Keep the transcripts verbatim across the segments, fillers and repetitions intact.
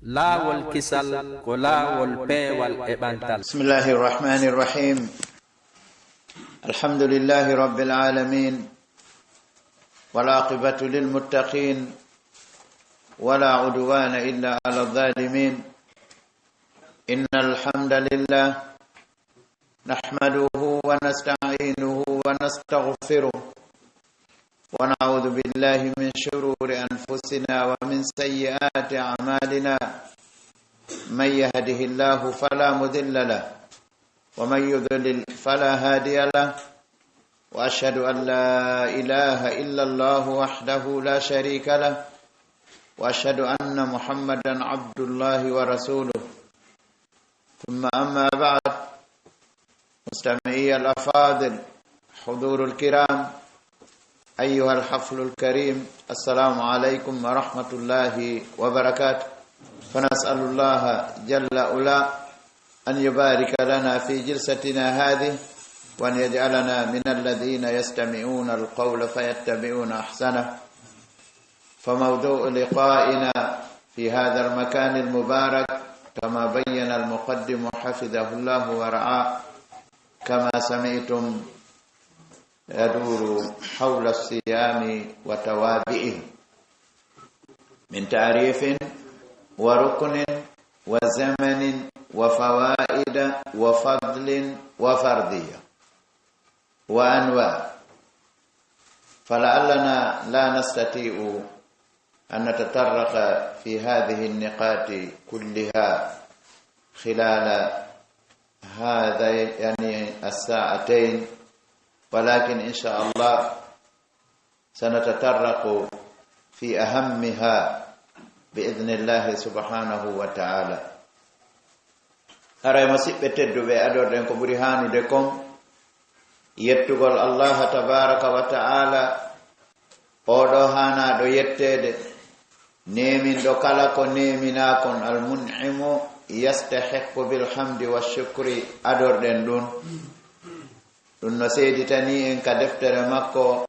Laawol kisal ko laawol peewal e ɓantal. بسم الله الرحمن الرحيم. الحمد لله رب العالمين، والعاقبة للمتقين، ولا عدوان إلا على الظالمين. إن الحمد لله نحمده ونستعينه ونستغفره، ونعوذ بالله من شرور أنفسنا ومن سيئات أعمالنا. من يهده الله فلا مضل له، ومن يضلل فلا هادي له، وأشهد أن لا إله إلا الله وحده لا شريك له، وأشهد أن محمدا عبد الله ورسوله. ثم أما بعد، مستمعي الأفاضل، حضور الكرام، أيها الحفل الكريم، السلام عليكم ورحمة الله وبركاته. فنسأل الله جل وعلا أن يبارك لنا في جلستنا هذه، وأن يجعلنا من الذين يستمعون القول فيتبعون أحسنه. فموضوع لقائنا في هذا المكان المبارك، كما بين المقدم حفظه الله ورعاه، كما سمعتم، يدور حول الصيام وتوابعه من تعريف وركن وزمن وفوائد وفضل وفرضية وأنواع. فلعلنا لا نستطيع أن نتطرق في هذه النقاط كلها خلال هذين الساعتين، ولكن إن شاء الله سنتطرق في أهمها بإذن الله سبحانه وتعالى. Haray, musiɓɓe tedduɓe, adorɗen ko ɓuri haanude kon yettugol Allaha tabaraka wa ta'ala, oɗo haanaaɗo yetteede, neeminɗo kala ko neeminaa kon, al-mun'imu yastahiqqu bil hamdi wa shukri, adorɗen ɗun. Ɗun no seeditanii en ka deftere makko,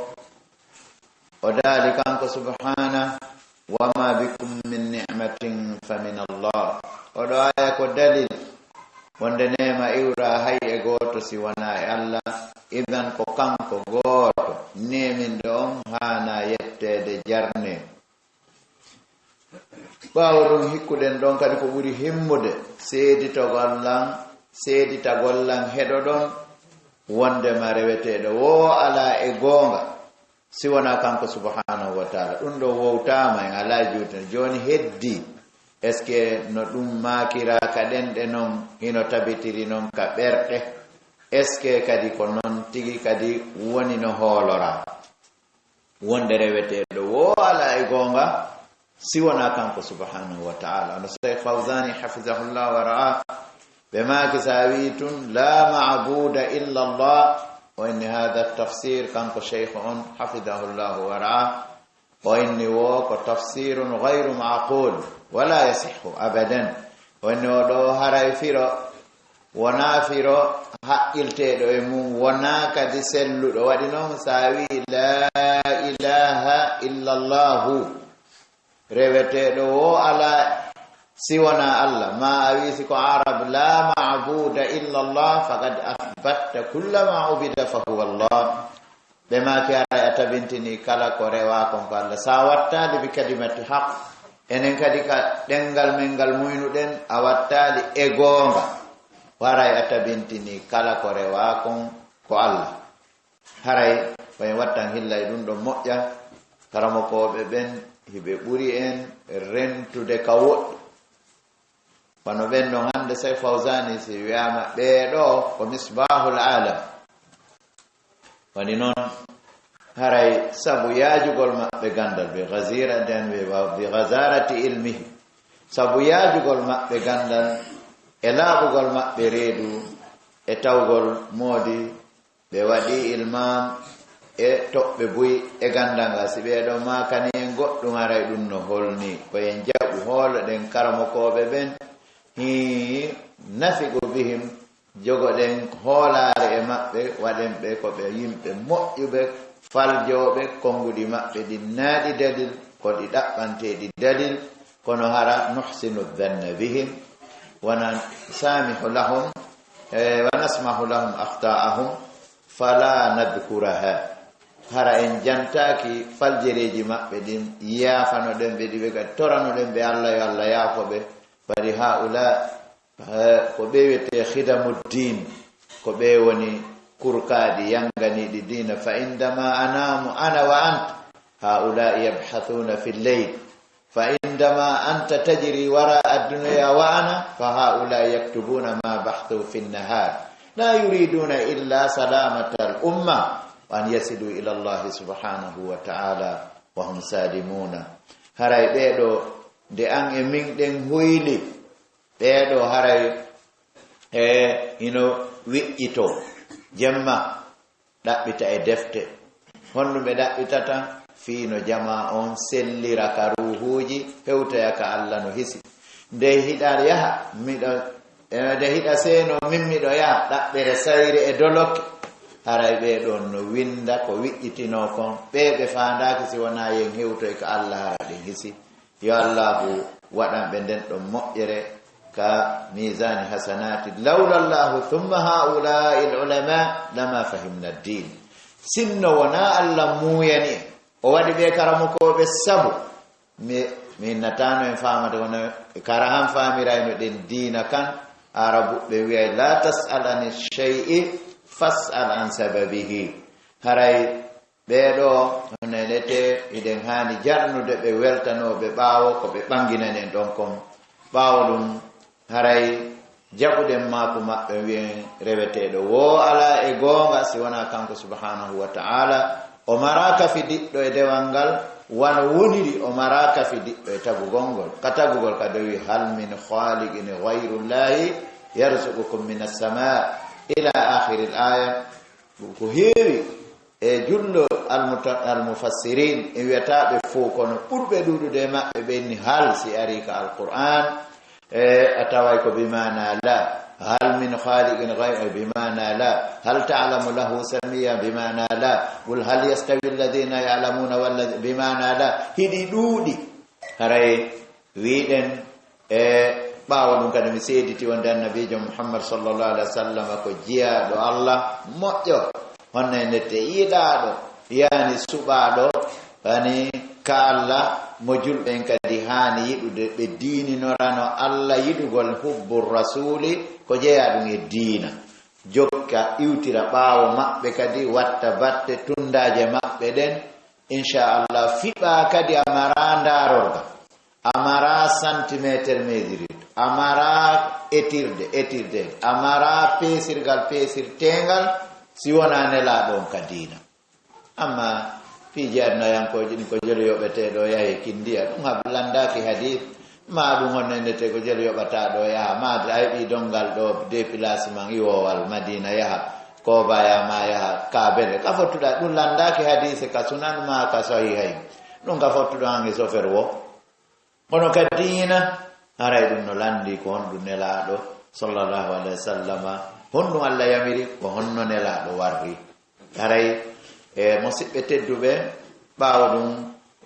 o daali kanko subhaana, "Wa ma bikum min ni'matin fa min Allah." Oɗo aaya ko dalil wonde neema iwraa hay e gooto si wonaa e Allah. Idan ko kanko gooto neeminɗo on haanaa yetteede, jarnee. Ɓaawo ɗun, hikkuɗen ɗon kadi ko ɓuri himmude seeditagol lan, seeditagol lan heɗoɗon wondema reweteeɗo woo alaa e goonga si wonaa kanko subhaanahu wa ta'ala. Ɗun ɗoo wowtaama, en alaa juutde. Jooni heddii, est-ce que no ɗun maakiraa ka ɗenɗe non, hino tabitiri non ka ɓerɗe? Est-ce que kadi ko non tigi kadi woni no hooloraa? Wonde reweteeɗo woo alaa e goonga si wonaa kanko subhaanahu wa ta'ala. No Sheikh Fawzani hafizahullah wa ra'a, ɓe maaki, sa wi'i tun, "La ma'buda illa Allah," o inni hada tafsir, kanko Sheikh on hafizahullah wa ra'a, o inni wo ko tafsirun ghayru ma'qul, wala yasihhu abadan. O inni o ɗoo haray firo wonaa firo haqqilteeɗo e mun, wonaa kadi selluɗo. Waɗi non, sa wi'i, "La ilaha illallahu," reweteeɗo woo alaa si wonaa Allah, ma a wi'i si ko Arab, "La ma'buda illallah," faqad athbatta kulla ma ubida fa huwa Allah. Ɓe maaki, haray a tabintinii kala ko rewaa kon ko Allah. Sa wattaali bi kalimati haq, enen kadi ka ɗenngal men ngal muynuɗen, a wattaali e goonga, haray a tabintinii kala ko rewaa kon ko Allah. Haray ko en wattan hilla e ɗun ɗon moƴƴa, karamokooɓe ɓen hiɓe ɓuri en rentude ka woɗɗi. Wano ɓen ɗon hannde, Sey Fawzani, si wi'aama ɓee ɗoo ko misbahul alam. Woni non, haray sabu yaajugol maɓɓe ganndal, bi gazira den, bi, bi gazarati ilmihi, sabu yaajugol maɓɓe ganndal e laaɓugol maɓɓe reedu e tawgol moodi, ɓe waɗi ilmam e toɓɓe buy e ganndal ngal. Si ɓee ɗoo maakani en goɗɗum, haray ɗum no holni ko en jaɓu hooloɗen karamokooɓe ɓen, hii, nathiqu bihim, jogoɗen hoolaare e maɓɓe, waɗen ɓe ko ɓe yimɓe moƴƴuɓe, faljooɓe, konnguɗi maɓɓe ɗin naa ɗi dalil, ko ɗi ɗaɓɓanteeɗi dalil, kono hara nuhsinu dhanna bihim, wa nasamihu lahum, eh, wa nasmahu lahum akhta'ahum, fala nadhkuraha. Hara en jantaaki faljereeji maɓɓe ɗin, yaafanoɗen ɓe ɗi, ɓe kadi toranoɗen ɓe Allah, yo Allah yaafo ɓe. Bari haula, eh, ko ɓe wiyetee khidamuddin, ko ɓe woni kurkaaɗi yanganiiɗi diina. Fa indama anamu ana wa ant, haula yabhathuna fil layl. Fa indama anta tajri wara ad-dunya wa ana, fa haula yaktubuna ma bahthu fi an-nahar. La yuriduna illa salamata al-umma wa an yasilu ila Allah subhanahu wa ta'ala wa hum salimuna. Haray ɓeeɗo, nde an e min ɗen hoyli, ɓeeɗo haray e hino weƴƴito jemma, ɗaɓɓita e defte. Honɗum ɓe ɗaɓɓitata? Fii no jamaa on sellira ka ruuhuuji, hewtoya ka Alla no hisi. Nde hiɗa yaha, miɗo, eh, nde hiɗa seeno, min miɗo yaha, ɗaɓɓere sayre e dolokke. Haray ɓee ɗon no winda ko wiƴƴitinoo kon. Ɓee ɓe faandaaki si wonaa yen hewtoy ka Alla, hara ɗen hisi. Yo Allaahu waɗan ɓe nden ɗon moƴƴere ka miisaani hasanaati. Lawla Allaahu thumma haa'ulaa'i al-ulamaa lama fahimna ad-diin. Sinno wonaa Alla muuyani en, o waɗi ɓe karamokooɓe sabu, mi, mi innataano en faamata, kono kara han faamirayno ɗen diina kan. Arabuɓe wi'ay, "La tas'al ani shay'i, fas'al an sababihi." Haray ɓee ɗoo, hono enete, hiɗen haani jarnude ɓe, weltanooɓe ɓaawo ko ɓe ɓanginani en ɗon kon. Ɓaawo ɗum, haray jaɓuɗen maaku maɓɓe, wi'en reweteeɗo woo alaa e goonga si wonaa kanko subhaanahu wa ta'ala. O maraaka fidiɗɗo e dewal ngal, wano woniri o maraaka fidiɗɗo e tagugol ngol. Ka tagugol kadi o wi'i, "Hal min khaliqin ghayrullahi yarzuqukum minas samaa," ila akhiril aya. Ko heewi e jullo almuta-, almufassirin, en wi'ataa ɓe fow, kono ɓurɓe ɗuuɗude e maɓɓe ɓen ni, hal si arii ka Alqur'aan, e a taway ko bi maana la. "Hal min khaliqin ghayr," bi maana la. "Hal ta'lamu lahu samiyya?" Bi maana la. "Qul hal yastawi alladhina ya'lamuna walladhi," bi maana la. Hiɗi ɗuuɗi. Haray wi'ɗen, e ɓaawo ɗum kadi mi seediti wonde Annabiijo Muhammad sallallahu alaihi wasallam ko jiyaaɗo Allah moƴƴo, honno e nette yiɗaaɗo, yaani suɓaaɗo, yani ka Allah, mo julɓe en kadi haani yiɗude, ɓe diininorano Allah yiɗugol, hubbu rasuuli, ko jeyaa ɗum e diina. Jokka iwtira ɓaawo maɓɓe kadi, watta batte tunndaaje maɓɓe ɗen, inchallah, fiɓaa kadi a maraa ndaarorga. A maraa santimeeter meedirde, a maraa etirde, etirde, a maraa peesirgal peesirteengal, si wonaa Nelaaɗo on ka diina. Amma piiji adunayankooji ɗin, ko jelu yoɓetee ɗo yahe kindiya, ɗum hab-, lanndaaki hadiis, maa ɗum honno innetee ko jelu yoɓataa ɗo yaha, maa a heɓii donngal ɗo déplacement iwoowal Madiina yaha, Koobaya maa yaha Kaabele, ka fottuɗaa, ɗum lanndaaki hadiise ka Sunan maa ka Sahihayn, ɗum ka fottuɗo an e sofer wo. Kono ka diina, haray ɗum no lanndii ko honɗum Nelaaɗo, sallallahu alaihi wasallama, honɗum Allah yamiri, ko honno Nelaaɗo warri. Haray, e, musiɓɓe tedduɓe, ɓaawo ɗum,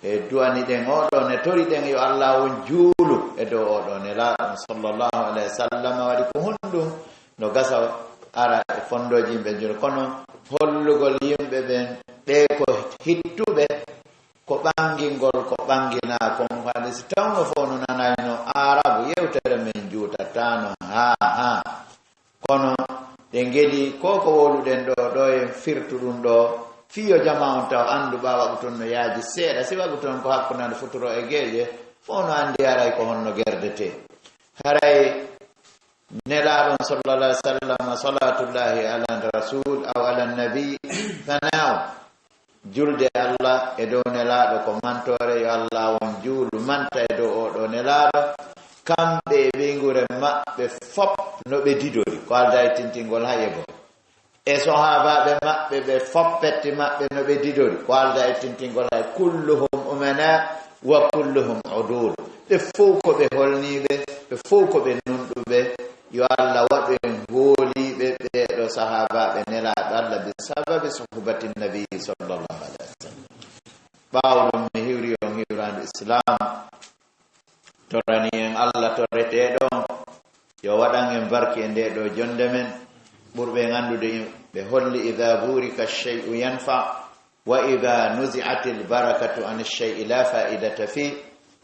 e, du'aniɗen oɗo ne, toriɗen yo Allah on juulu e dow oɗo Nelaaɗo, sallallahu alaihi wasallama, waɗi ko honɗum no gasa ara e fonndooji yimɓe juulu, kono hollugol yimɓe ɓen, ɓe ko hittuɓe, ko ɓangingol, ko ɓanginaa kon, haali si tawno fof no nanayno Aarabu, yewtere men juutataano, haa, haa. Kono ɗe ngeli, ko ko wowluɗen ɗo, ɗo en firtu ɗum ɗo, fii yo jamaa on taw anndu ɓaa waɗu toon no yaaji seeɗa, si waɗu toon ko hakkunde futuro e geeƴe, fof no anndi haray ko honno gerdetee. Haray Nelaaɗo on sallallahu alaihi wasallam, salatullahi ala rasul aw ala nabi, fanaaw. Julde Allah e dow Nelaaɗo ko mantoore, yo Allah on juulu manta e dow oo ɗoo Nelaaɗo, kamɓe e ɓeynguure maɓɓe fop no ɓe didori, ko aldaa e tintingol hay e gooto. E sohaabaaɓe maɓɓe ɓe fop, petti maɓɓe no ɓe didori, ko aldaa e tintingol hay, kulluhum umana wa kulluhum udul. Ɓe fow ko ɓe holniiɓe, ɓe fow ko ɓe nunɗuɓe. Yo Allah waɗu en hooliiɓe ɓee ɗoo sahaabaaɓe Nelaaɗo Allah bi sababi suhbati nabi sallallahu alaihi wasallam. Ɓaawo ɗum mi hiwri on hiwraandu Islam. To Torani en Allah toreteeɗo on, yo waɗan en barki e ndee ɗoo jonnde men. Ɓurɓe en anndude, ɓe holli: "Idaa buurika shay'u yanfa, wa idaa nuzi'atil barakatu an shay'i la fa'idata fi."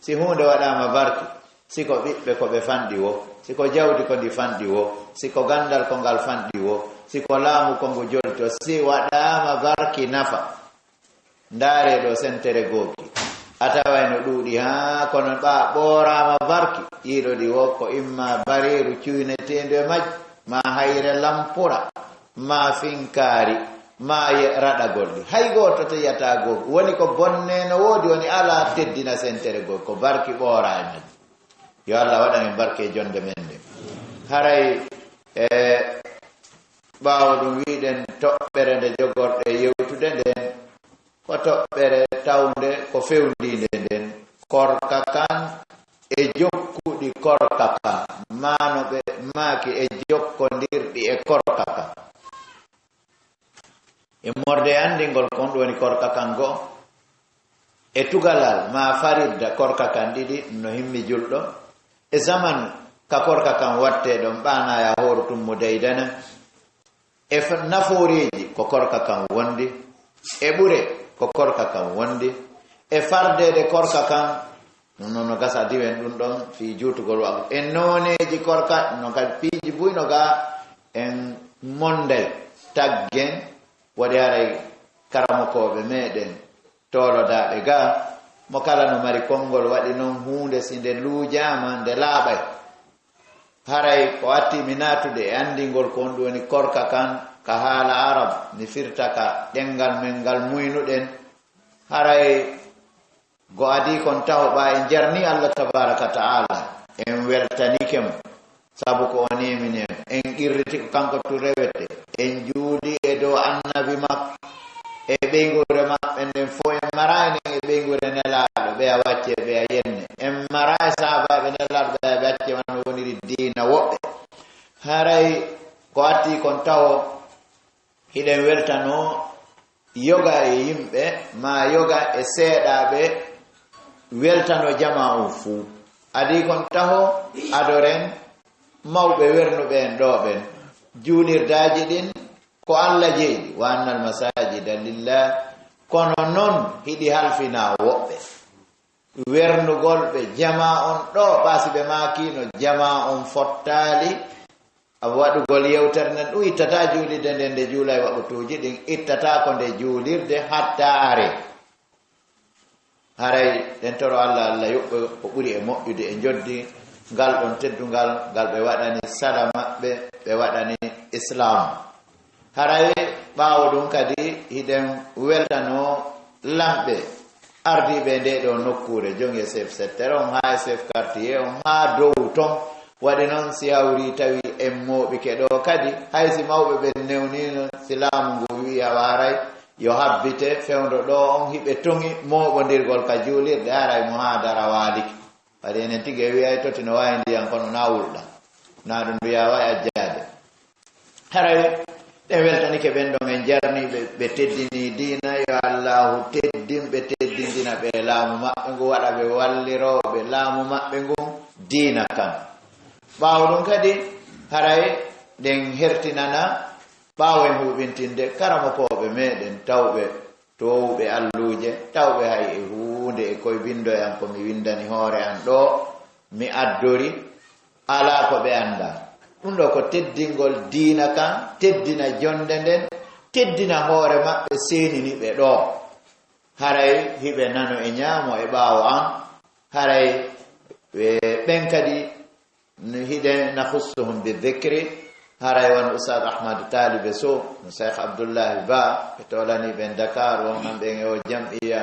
Si huunde waɗaama barki, si ko ɓiɓɓe ko ɓe fanɗi wo, si ko jawdi ko ndi fanɗi wo, si ko ganndal ko ngal fanɗi wo, si ko laamu ko ngu jolto, si waɗaama barki nafa. Ndaaree ɗoo sentere gooki. A taway no ɗuuɗi haa kono ɓa ɓooraama barki. Ɗiɗo ɗi wo ko imma bareeru cuyneteendu e majji, maa hayre lampura, maa finkaari, maa ye-, raɗagol ɗi. Hay gooto teyataa gooki. Woni ko bonnee no woodi, woni alaa teddina sentere gooki. Ko barki ɓooraa e majji. Yo Allah waɗan en barke e jonnde men nde. Haray, e, ɓaawo ɗum wi'ɗen toɓɓere nde jogorɗe yewtude nden, ko toɓɓere tawnde ko fewndiinde nden, korka kan e jokkuɗi korka kan, maa no ɓe maaki e jokkondirɗi e korka kan. Immorde e anndingol ko honɗum woni korka kan goo, e tugalal maa faridda korka kan ɗiɗi no himmi julɗo, e zamanu ka korka kan wattee ɗon ɓaanaya hooru tummo daydana, e f-, nafooreeji ko korka kan wondi, e ɓure ko korka kan wondi, e fardeede korka kan, ɗum noon no gasa diwen ɗum ɗon fii juutugol waɗu. E nooneeji korka, ɗum noon kadi piiji buy no ga en monday, taggen, waɗi haray karamokooɓe meɗen toolodaaɓe ga, mo kala no mari konngol waɗi noon huunde si nde luujaama, nde laaɓay. Haray ko atti mi naatude e anndingol ko honɗum woni korka kan ka haala Arab, mi firta ka ɗemngal men ngal muynuɗen. Haray go adii kon taho ɓa en jarni Allah tabaaraka ta'ala, en weltanike mo, sabu ko o neemini en. En qirriti ko kanko tun rewete, en juuli e dow annabi makko, e ɓeynguure maɓɓe nden fof, en mara enen e ɓeynguure Nelaaɗo, ɓeya wacce, ɓeya yenne. En mara e sahaabaaɓe Nelaaɗo, ɓeya wacce, wano woniri diina woɓɓe. Haray ko atti kon taho, hiɗen weltanoo yoga e yimɓe, maa yoga e seeɗaaɓe, weltanoo jamaa on fuu. Adii kon taho, adoren mawɓe wernuɓe en ɗoo ɓen. Juulirdaaji ɗin ko Alla jeyi, "Wa annal masaajida lillah." Kono non hiɗi halfinaa woɓɓe. Wernugol ɓe jamaa on ɗoo, ɓaa si ɓe maakiino jamaa on fottaali, a waɗugol yewtere nden, ɗum ittataa juulirde nden, nde juulay waɓutuuji ɗin, ittataa ko nde juulirde hatta are. Haray ɗen toro Allah, Allah yoɓɓe ko ɓuri e moƴƴude e njoddi ngal ɗon teddungal ngal ɓe waɗani sala maɓɓe, ɓe waɗani Islaam. Haray ɓaawo ɗum kadi hiɗen weltanoo lamɓe ardiiɓe e ndee ɗoo nokkuure, jogi e chef secteur on, haa e chef quartier on, haa dow ton. Waɗi noon, si hawri tawi en mooɓike ɗoo kadi, hay si mawɓe ɓen newniino, si laamu ngu wi'i awa haray yo habbite fewndo ɗoo on, hiɓe toŋi mooɓondirgol ka juulirde, haray muhaadara waalike. Waɗi enen tigi e wi'ay toti no waawi ndiyan kono na wulɗa. Na ɗum mbiyaa waay ajjaade. Haray ɗen weltanike ɓen ɗon en jarni ɓe, ɓe teddini diina, yo Allaahu teddin ɓe, teddindina ɓe laamu maɓɓe ngu, waɗa ɓe wallirooɓe laamu maɓɓe ngun diina kan. Ɓaawo ɗum kadi, haray ɗen hertinana, ɓaawo en huɓintinde karamokooɓe meɗen tawɓe toowuɓe alluuje, tawɓe hay e huunde e koye binndo e an ko mi winndani hoore an ɗoo, mi addori, alaa ko ɓe anndaa. Ɗum ɗoo ko teddingol diina kan, teddina jonnde nden, teddina hoore maɓɓe, seenini ɓe ɗoo. Haray hiɓe nano e ñaamo e ɓaawo an, haray ɓe, ɓen kadi hiɗen nakhussuhum bi dhikri, haray won Oustaz Ahmad Talibe Sow, Cheikh Abdoullahi Ba, ɓe toolani ɓen Dakar, won an ɓen e o jam'iya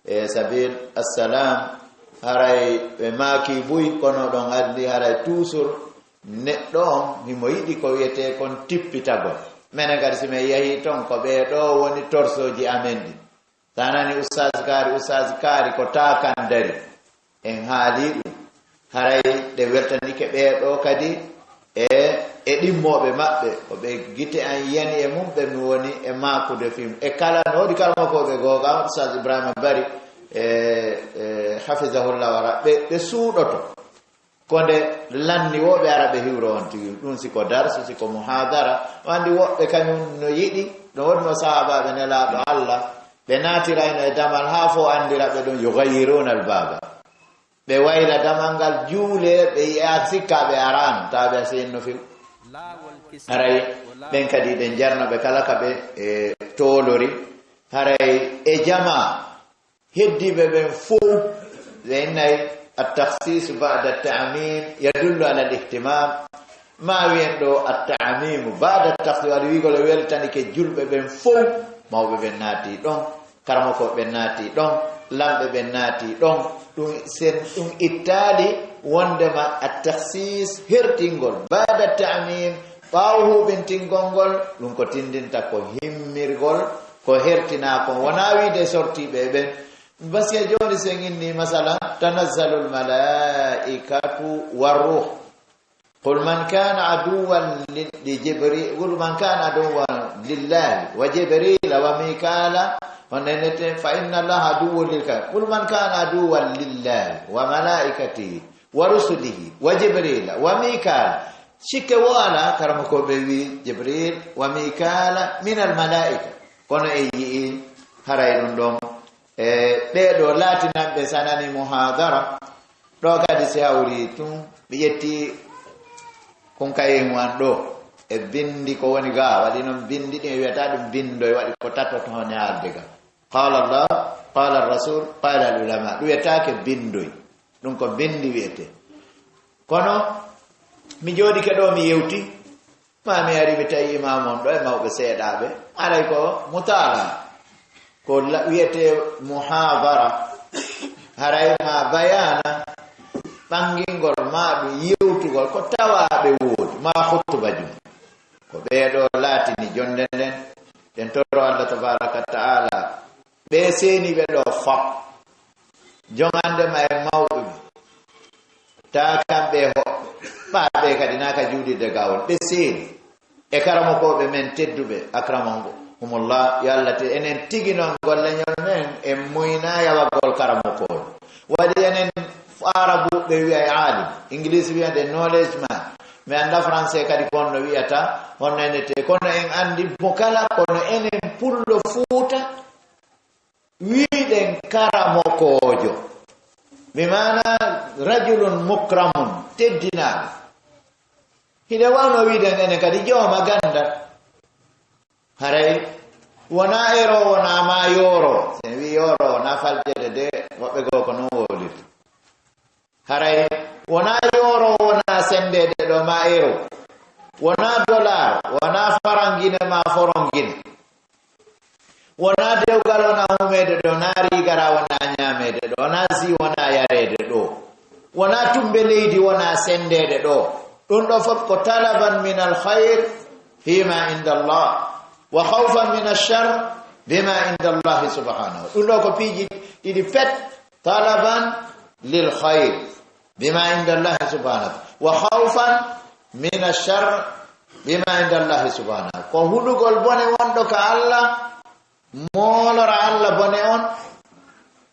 e Sabil Assalam, haray ɓe maaki buy, kono ɗon anndi haray toujours neɗɗo on himo yiɗi ko wiyetee kon tippitagol. Menen kadi si men yahii ton, ko ɓee ɗoo woni torsooji amen ɗin. Sa nani ustaas kaari, ustaas kaari ko taakan dari. En haalii ɗum. Haray ɗe weltanike ɓee ɗoo kadi e, e ɗimmooɓe maɓɓe. Ko ɓe gite an yani e mum, ɓe mi woni e maakude fii mum. E kala no woodi karamokooɓe googa, ustaas Ibrahima Bari, e, e, hafizahullah wara, ɓe, ɓe suuɗoto. Ko nde lanni wo ɓe ara ɓe hiwro on tigi. Ɗum si ko darsu, si ko muhadara. O anndi woɓɓe kañum no yiɗi, no wonno sahaabaaɓe Nelaaɗo Allah, ɓe naatirayno e damal haa fof anndira ɓe ɗum, yughayyiruna al-baba. Ɓe wayla damal ngal juule, ɓe yi'a sikka ɓe arano, tawa ɓe seenno few. Haray ɓen kadi ɗen jarno ɓe kala ka ɓe, e, toolori. Haray e jama heddiiɓe ɓen fow, ɓe innay at-takhsis ba'da at-ta'mim yadullu ala al-ihtimam. Ma wiyen ɗo at-ta'mimu ba'da at-takhsis, waɗi wiigol e weltanike julɓe ɓen fow, mawɓe ɓen naati ɗon, karamokooɓe ɓen naati ɗon, lamɓe ɓen naati ɗon. Ɗum sen, ɗum ittaali wondema at-takhsis hertingol ba'da at-ta'mim, ɓaawo huɓintingol ngol, ɗum ko tindinta ko himmirgol, ko hertinaa kon, wonaa wiide sortiiɓe e ɓen. Basiya jooni sen inni, masalan, tanazzalul malaa'ikatu war ruh. Qul man kana aduwwan li, li Jibri-, qul man kana aduwwan lillahi wa Jibrila wa Mikala, on nenete, fa inna Allaha aduwwun lil kafir. Qul man kana aduwwan lillahi wa malaikatihi wa rusulihi wa Jibrila wa Mikala. Sikke wo alaa, karamokooɓe wi Jibril wa Mikala min al malaika. Kono e yi'i haray ɗum ɗon. E ɓee ɗo laatinanɓe sanani muhadara. Ɗo kadi si hawri tun, mi ƴetti kun kayehi mu an ɗo. E bindi ko woni ga, waɗi noon bindi ɗin e wiyata ɗum bindo, e waɗi ko tato to hone haalde ga. Qala Allah, qala Rasul, qala al ulama. Ɗum wiyetaake bindoy. Ɗum ko bindi wiyete. Kono mi jooɗike ɗo mi yewti, ma mi ari mi tawi imam on ɗo e mawɓe seeɗaaɓe. Haray ko mutaala, ko la-, wiyete muhabara. Haray ma bayana, ɓangingol ma ɗum yewtugol ko tawaaɓe woodi, ma khutba jum. Ko ɓee ɗo laatini jonde nden, ɗen toro Allah tabaraka wa ta'ala. Ɓe seeniiɓe ɗo fop, jongande ma e mawɓe ɓe, taa kamɓe e hoɓɓe, ɓaa ɓe kadi naa ka juuɗirde gawol, ɓe seeni. E karamokooɓe men tedduɓe, akramahumullah, yo Allah te, enen tigi noon golle ñon men, en muyna yawagol karamokoojo. Waɗi enen Aarabuɓe wi'ay alim, English wi'ande knowledge man. Mi annda français kadi ko honno wi'ata, honno ene te, kono en anndi mo kala, kono enen pullo Fuuta, wiɗen karamokoojo, bi maana rajulun mukramun, teddinaaɗo. Hiɗen wawno wiɗen enen kadi jooma ganda. Haray wona ero, wona ma yooro. Si en wi yooro, wona faljede de, woɓɓe goo ko non wowlirta. Haray wona yooro, wona sendede ɗo ma ero. Wona dollar, wona farangine ma forongine. Wona dewgal wona humeede ɗo, wona rigara wona ñaameede ɗo, wona zi wona yareede ɗo. Wona tumbe leydi wona sendeede ɗo. Ɗum ɗo fof ko talaban min al khayr fima inda Allah, wa khawfan min al shar bima inda Allah subhanahu. Ɗum ɗo ko piiji ɗiɗi pet, talaban lil khayr bima inda Allah subhanahu, wa khawfan min al shar bima inda Allah subhanahu. Ko hulugol bone wonɗo ka Allah, moolora Allah bone on,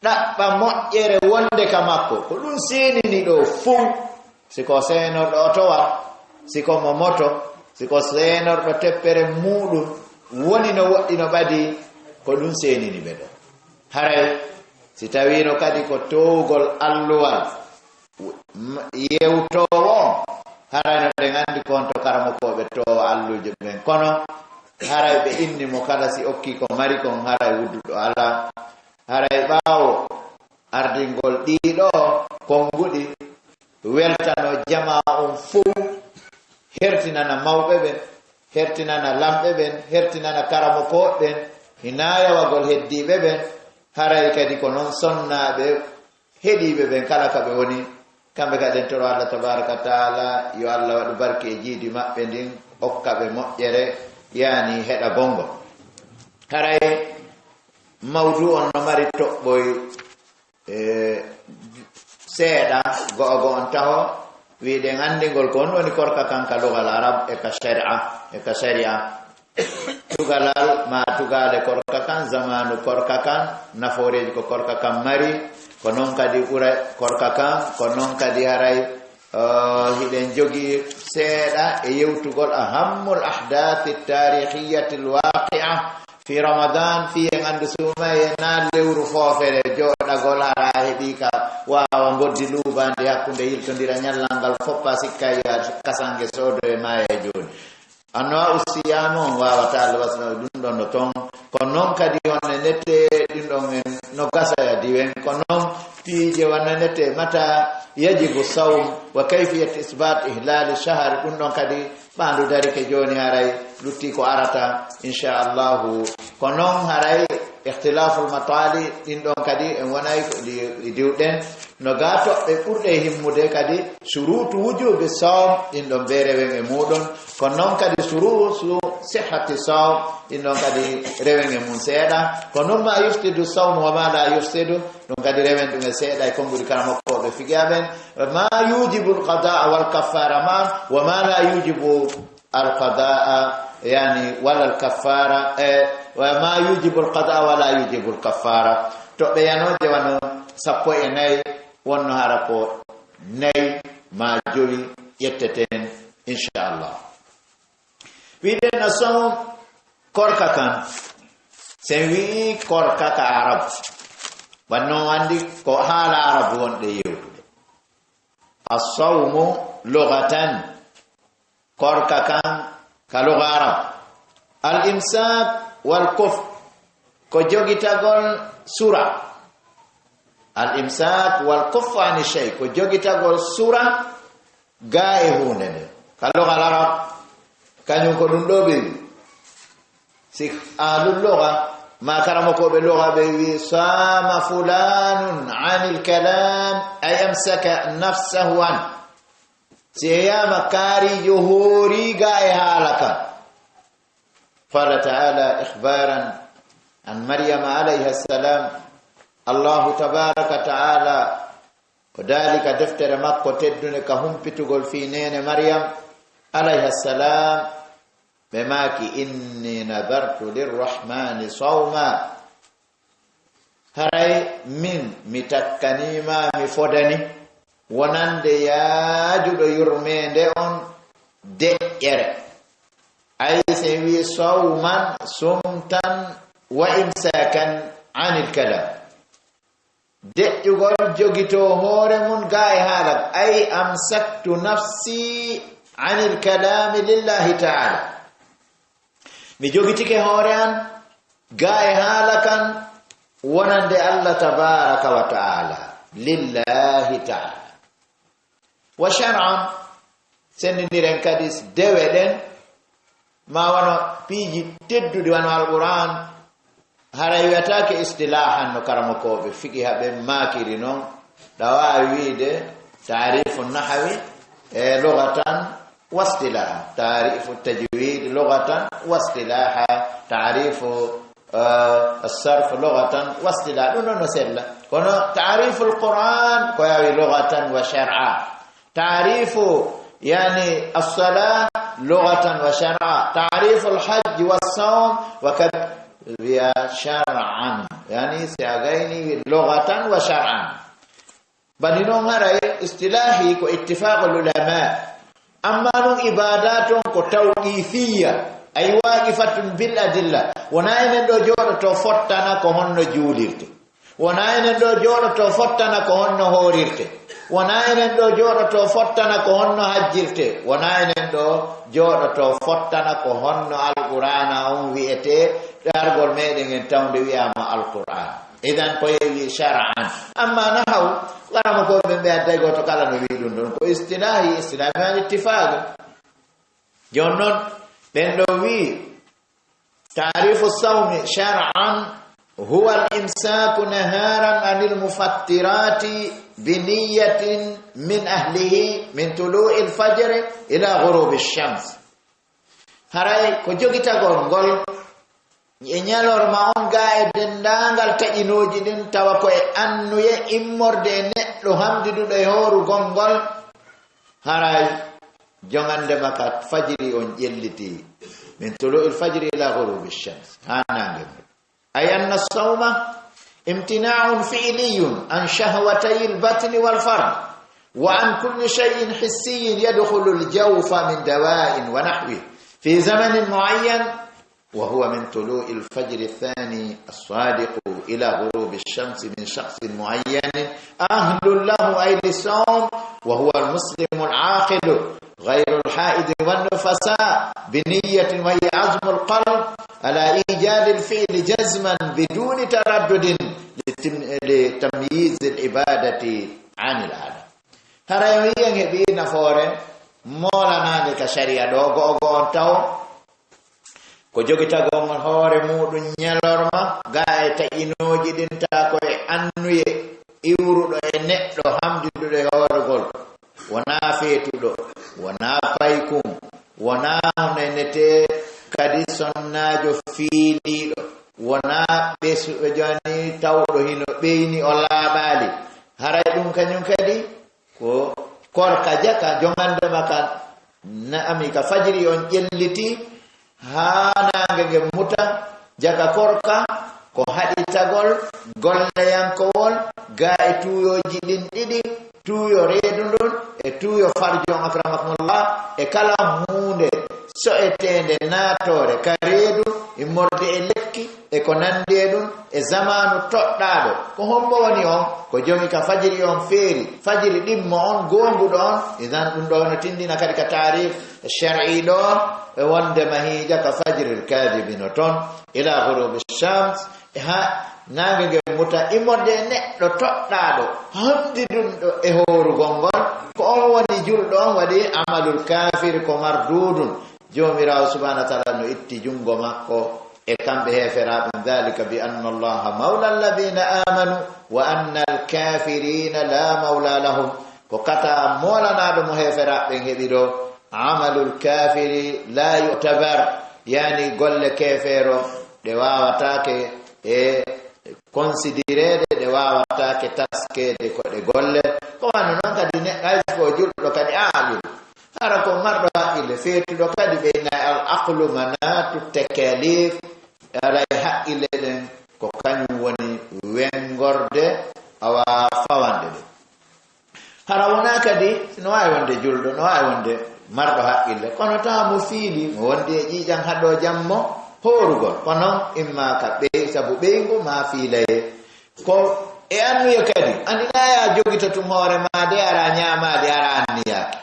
ɗaɓɓa moƴƴere wonde ka makko. Ko ɗum seenini ɗo fow. Si ko seenorɗo otowal, si ko mo moto, si ko seenorɗo teppere muuɗum, woni no woɗɗi no ɓadi, ko ɗum seenini ɓe ɗo. Haray, si tawiino kadi ko towgol alluwal, m-, yewtoowo on, haray no ɗen anndi ko on to karamokooɓe toowo alluuje ɓen. Kono, haray ɓe inni mo kala si okki ko mari kon, haray wudduɗo alaa. Haray ɓaawo ardingol ɗiɗo konnguɗi, weltano jamaa on fow, hertinana mawɓe ɓen, hertinana lamɓe ɓen, hertinana karamokooɓe ɓen, hinaa yawagol heddiiɓe ɓen, haray kadi ko non sonnaaɓe heɗiiɓe ɓen kala ka ɓe woni, kamɓe kadi en toro Allah tabaraka wa taala, yo Allah waɗu barke e jiidi maɓɓe ndin, okka ɓe moƴƴere, yaani heɗa gongo. Haray mawdu on no mari toɓɓoy, e, seeɗa, go'o go'o on taho, wiɗen anndingol ko on woni korka kan ka lugal arab e ka sharia, e ka sharia. Tugalal ma tugale korka kan, zamanu korka kan, nafooreeji ko korka kan mari, ko non kadi ɓura korka kan, ko non kadi haray Eh, hiɗen jogi seeɗa e yewtugol ahammul ahdathi taarihiyyati alwaqi'a fi Ramadan, fi en anndu suumayee na lewru foofere jooɗagol hara heɓi ka waawa mboddi luubaandi hakkunde yiltondira ñallal ngal foppa sikka ya kasange soodo e maaya jooni. Annoa usiyamu on waawata alwasna ɗum ɗon no ton. Ko noon kadi honno nette ɗum ɗon en no gasaya diwen. Ko noon piije wanno nette mata yajibu sawm wa kayfiyat isbat ihlali shahar. Ɗum ɗon kadi ɓaandu darike jooni haray lutti ko arata inchallahu. Ko noon haray ikhtilaful matali ɗin ɗon kadi en wonay ko ɗi, ɗi diwɗen. No gaa toɓɓe ɓurɗe himmude kadi surutu wujubi sawm ɗin ɗon be rewen e muɗon. Ko noon kadi surutu sihhati sawm ɗin ɗon kadi rewen e mum seeɗa. Ko noon ma yufsidu sawm wa ma la yufsidu ɗum kadi rewen ɗum e seeɗa e konguɗi kala mokkoɓe figiya ɓen. Ma yujibul qada wal kaffara ma wa ma la yujibu alqadaa, yani, wala alkaffara, e, wa ma yujibu alqadaa wala yujibu alkaffara. Toɓɓe yanooje wano sappo e nayi wonno hara ko nayi ma jowi ƴetteten, inchallah. Wiɗen no sawm korka kan, sen wi'i korka ka arab, wanno anndi ko haala arab wonɗe yewtude. Assawmu lugatan, korka kan ka luga arab. Al imsak wal kuf, ko jogitagol sura. Al imsak wal kuf ani shay, ko jogitagol sura ga e huunde nde. Ka luga arab, kañum ko ɗum ɗo ɓe wi. Si ahlul luga, ma karamokooɓe luga ɓe wi, sama fulanun anil kalam, ay amsaka nafsahu an. Si e yama kaarijo hooriga e haala kan. Qala ta'ala ikhbaran an Maryama alayha salam, Allahu tabaraka ta'ala o daali ka deftere makko teddunde ka humpitugol fii neene Maryam alayha salam, ɓe maaki, inni nadartu lirrahmani sawma. Haray min mi takkaniima, mi fodani wonande yaajuɗo yurmeende on deƴƴere. Ay, si en wi sawman, sumtan wa imsakan anil kalam. Deƴƴugol jogito hoore mun ga e haala. Ay, amsaktu nafsi anil kalami lillahi ta'ala. Mi jogitike hoore an ga e haala kan wonande Allah tabaraka wa ta'ala, lillahi ta'ala. Wa shar'an, senndindiren kadi dewe ɗen, ma wano piiji tedduɗi wano Alquran, haray wiyataake istilahan no karamokooɓe fiqiha ɓen maakiri non, ɗa waawi wiide taarifu nahawi e lugatan wa istilaha, taarifu tajwid lugatan wa istilaha, taarifu, eh, sarf lugatan wa istilaha, ɗum ɗon no sella. Kono taarifu alquran ko yawi lugatan wa shar'a. Taarifu, yani, as-salah lughatan wa shar'a. Taarifu al-hajj wa sawm wa kad-, wiya shar'an. Yani, si a gayni lughatan wa shar'an. Bani non haray istilahi ko ittifaqul ulama. Amma non ibadat on ko tawqifiyya. Ay waqifatun bil adilla. Wona enen ɗo jooɗoto fottana ko honno juulirte. Wona enen ɗo jooɗoto fottana ko honno hoorirte. Wona enen ɗo jooɗoto fottana ko honno hajjirte. Wona enen ɗo jooɗoto fottana ko honno Alqur'aana on wi'etee, dargol meɗen en tawnde wi'aama Alqur'aan. Idan ko yewi shar'an. Amma nahaw, karamokooɓe ɓe adday gooto kala no wi'i ɗum ɗon. Ko istilaahi, istilaahi ma ittifaagu. Jooni non, ɓen ɗo wi'i, تعريف الصوم شرعا هو الإمساك نهارا عن المفطرات بنية من أهله من طلوع الفجر إلى غروب الشمس. Haray ko jogitagol ngol e ñalorma on ga e denndaangal taƴinooji ɗin, tawa ko e annuye immorde e neɗɗo hamdiduɗo e hoorugol ngol, haray jongande ma ka fajiri on ƴelliti, من طلوع الفجر إلى غروب الشمس, haa naange mun. أي أن الصوم امتناع فعلي عن شهوتي البطن والفرج. وعن كل شيء حسي يدخل الجوف من دواء ونحوه في زمن معين، وهو من طلوع الفجر الثاني الصادق إلى غروب الشمس من شخص معين أهل له، أي للصوم، وهو المسلم العاقل غير الحائض والنفساء، بنية وهي عزم القلب على إيجاد الفعل جزما بدون تردد لتم-، لتمييز العبادة عن العادة. Hara en wiyen heɓi nafoore moolanaande ka sharia ɗo, go'o go'o on taw ko jogitagol hoore muuɗum ñalorma, ga e taƴinooji ɗin, taa ko e annuye iwruɗo e neɗɗo hamdiduɗo e hoorugol, wonaa feetuɗo, wonaa paykun, wonaa hono enetee kadi sonnaajo fiiliiɗo, wonaa ɓesu-, joni tawɗo hino ɓeyni o laaɓaali. Haray ɗum kañum kadi ko korka jaka jongandema ka na'ami ka fajiri on ƴelliti haa naange nge muta, jaka korka ko haɗitagol golleyankowol ga e tuuyooji ɗin ɗiɗi, tuuyo reedu ndun e tuuyo farju on, akramakumullah, e kala huunde so'eteende naatoore ka reedu, immorde e lekki, e ko nandi e ɗum, e zamaanu toɗɗaaɗo. Ko hombo woni on? Ko jomi ka fajiri on feeri, fajiri ɗimmo on, goonguɗo on. Idan ɗum ɗo no tindina kadi ka taarikh shar'i ɗo, e wonde mahiija ka fajril kaadibi no ton, ila ghurubi shams, e ha naange nge muta, immorde e neɗɗo toɗɗaaɗo, hamdidunɗo e hoorugol ngol, ko on woni julɗo on waɗi amalul kaafiri ko mardudun. Joomiraawo subhaanahu wa ta'aala no itti junngo makko e kamɓe heeferaaɓe, ذلك بأن الله مولى الذين آمنوا وأن الكافرين لا مولى لهم. Ko kata moolanaaɗo mo heeferaaɓe ɓen heɓi ɗo, amalul kaafiri la yu'tabar, yani golle keefeero ɗe waawataake e considereede, ɗe waawataake taskeede ko ɗe golle. Ko wano non kadi neɗɗo hay so ko julɗo kadi aaqil, hara ko marɗo haqqille, feetuɗo kadi ɓe inna al aqlu manatu takalif, alay haqqille ɗen ko kañum woni wengorde awa fawanɗe ɗen. Hara wonaa kadi no waawi wonde julɗo, no waawi wonde marɗo haqqille, kono tawa mo fiili, mo wondi e ƴiiƴan haɗo jammo hoorugol. Kono imma ka ɓey-, sabu ɓeyngu ma fiilaye. Ko e annuya kadi, andi na ya jogita tun hoore ma de, ara ñaamaali, ara anniyaaki.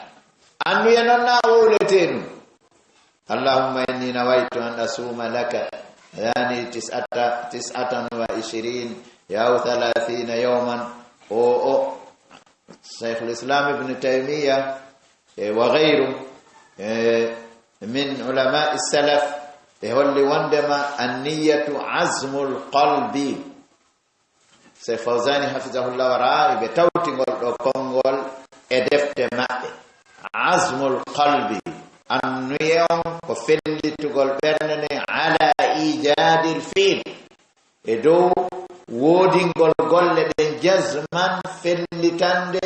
Annuya non na wowletee ɗum. اللهم إني نويت أن أصوم لك، يعني، تسعة، تسعة وعشرين أو ثلاثين يوما. O, o, Shaykhul Islam Ibn Taymiya, e, wa ghayru, e, min ulama salaf, e holli wondema anniyatu azmul qalbi. Sey Fawzani hafizahullah wara, ɓe tawti ngol ɗo konngol e defte maɓɓe. Azmul qalbi, annuye on ko fellitugol ɓernde nden, ala ijadil fiil, e dow woodingol golle ɗen, jazman, fellitande,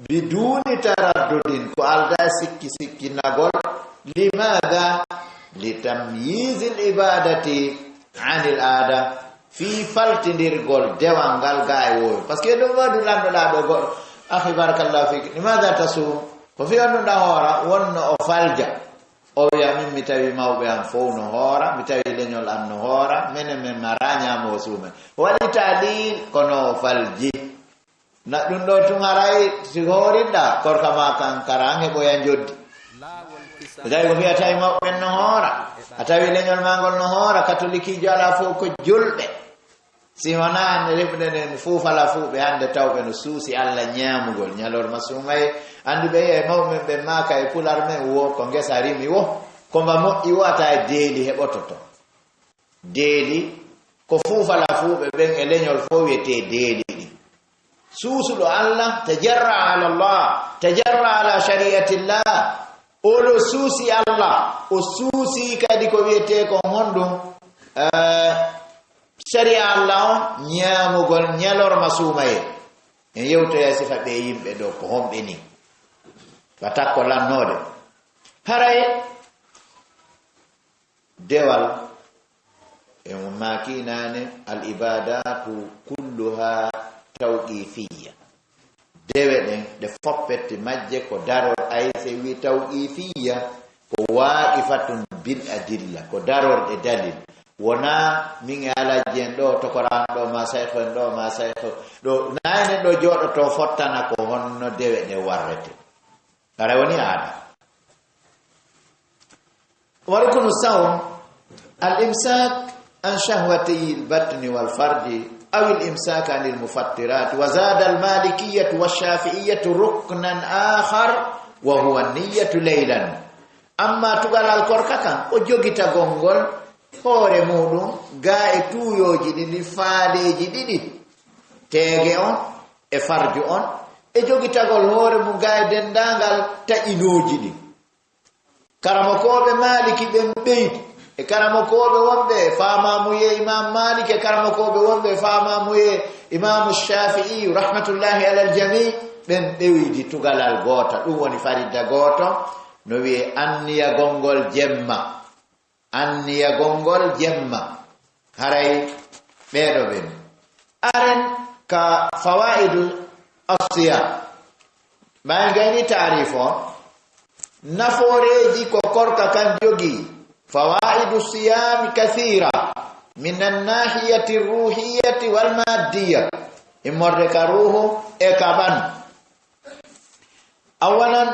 biduni taraddudin, ko alda sikki sikkinagol. Limada? Litamyizil ibadati anil aada. Fii faltindirgol dewal ngal ga e woowi. Parce que ɗum waɗi lanɗo ɗa ɗo goɗɗo. Akhi, barakallahu fik. Limadha tasum? Ko fii on ɗum ɗa hoora, wonno o falja. O wiya, "Min mi tawi mawɓe am fow no hoora, mi tawi leñol am no hoora, menen men mara ñaamo o suumen." O waɗi ta'lil, kono o falji. Na ɗum ɗo tun haray si hoorinɗa, korka ma kan kara an heɓoya njoddi. Tawi ko fii a tawi mawɓe ɓen no hoora, a tawi leñol ma ngol no hoora, katolikiijo alaa fof ko julɓe. Si wonaa hannde heɓude nden fuufala fuuɓe hannde tawɓe no suusi Alla ñaamugol ñalorma suumaye. Anndi ɓe e mawɓe men ɓen maaka e pular men wo ko ngesa rimi wo, ko mba moƴƴi wo, a tawi deeli heɓototo. Deeli, ko fuufala fuuɓe ɓen e leñol fof wiyetee deeli ɗin. Suusuɗo Allah, tajarra ala Allah, tajarra ala shari'atillah. O ɗo suusi Allah, o suusi kadi ko wiyetee kon honɗum, eh, shari'a Allah on, ñaamugol ñalorma suumaye. En yewtoya sifa ɓe yimɓe ɗo, ko honɓe ni? Ba takko lannoode. Haray dewal, e mo maaki naane, al ibadatu kulluha tawqifiyya. dewe ɗen, ɗe foppette majje ko daror ayse wi tawqifiya, ko waqifatun bil adilla, ko darorɗe dalil. Wona min e alaji en ɗo, tokoran ɗo, ma saykho en ɗo, ma saykho ɗo, na enen ɗo jooɗoto fottana ko honno dewe ɗe warrete. Hara woni aada. وركن الصوم الإمساك عن شهوتي البطن والفرج أو الإمساك عن المفطرات. وزاد المالكية والشافعية ركنا آخر وهو النية ليلا. Amma tugalal korka kan, ko jogitagol ngol hoore muɗum ga e tuuyooji ɗiɗi, faaleeji ɗiɗi, teege on e farju on, e jogitagol hoore mum ga e denndaangal taƴinooji ɗin. Karamokooɓe Maaliki ɓen ɓeydi, e karamokooɓe wonɓe e faamaamuye Imam Malik, e karamokooɓe wonɓe e faamaamuye Imaamu Shaafi'i, rahmatullahi alal jamii, ɓen ɓeydi tugalal gooto, ɗum woni faridda gooto, no wi'e anniyagol ngol jemma. Anniyagol ngol jemma. Haray ɓeeɗo ɓen. Aren ka fawaidu asiya. Ɓay gayni taarif o, nafooreeji ko korka kan jogii. Fawaidu siyami kathira min annahiyati ruhiyati wal maddiya. Immorde ka ruhu e ka ɓan. Awalan,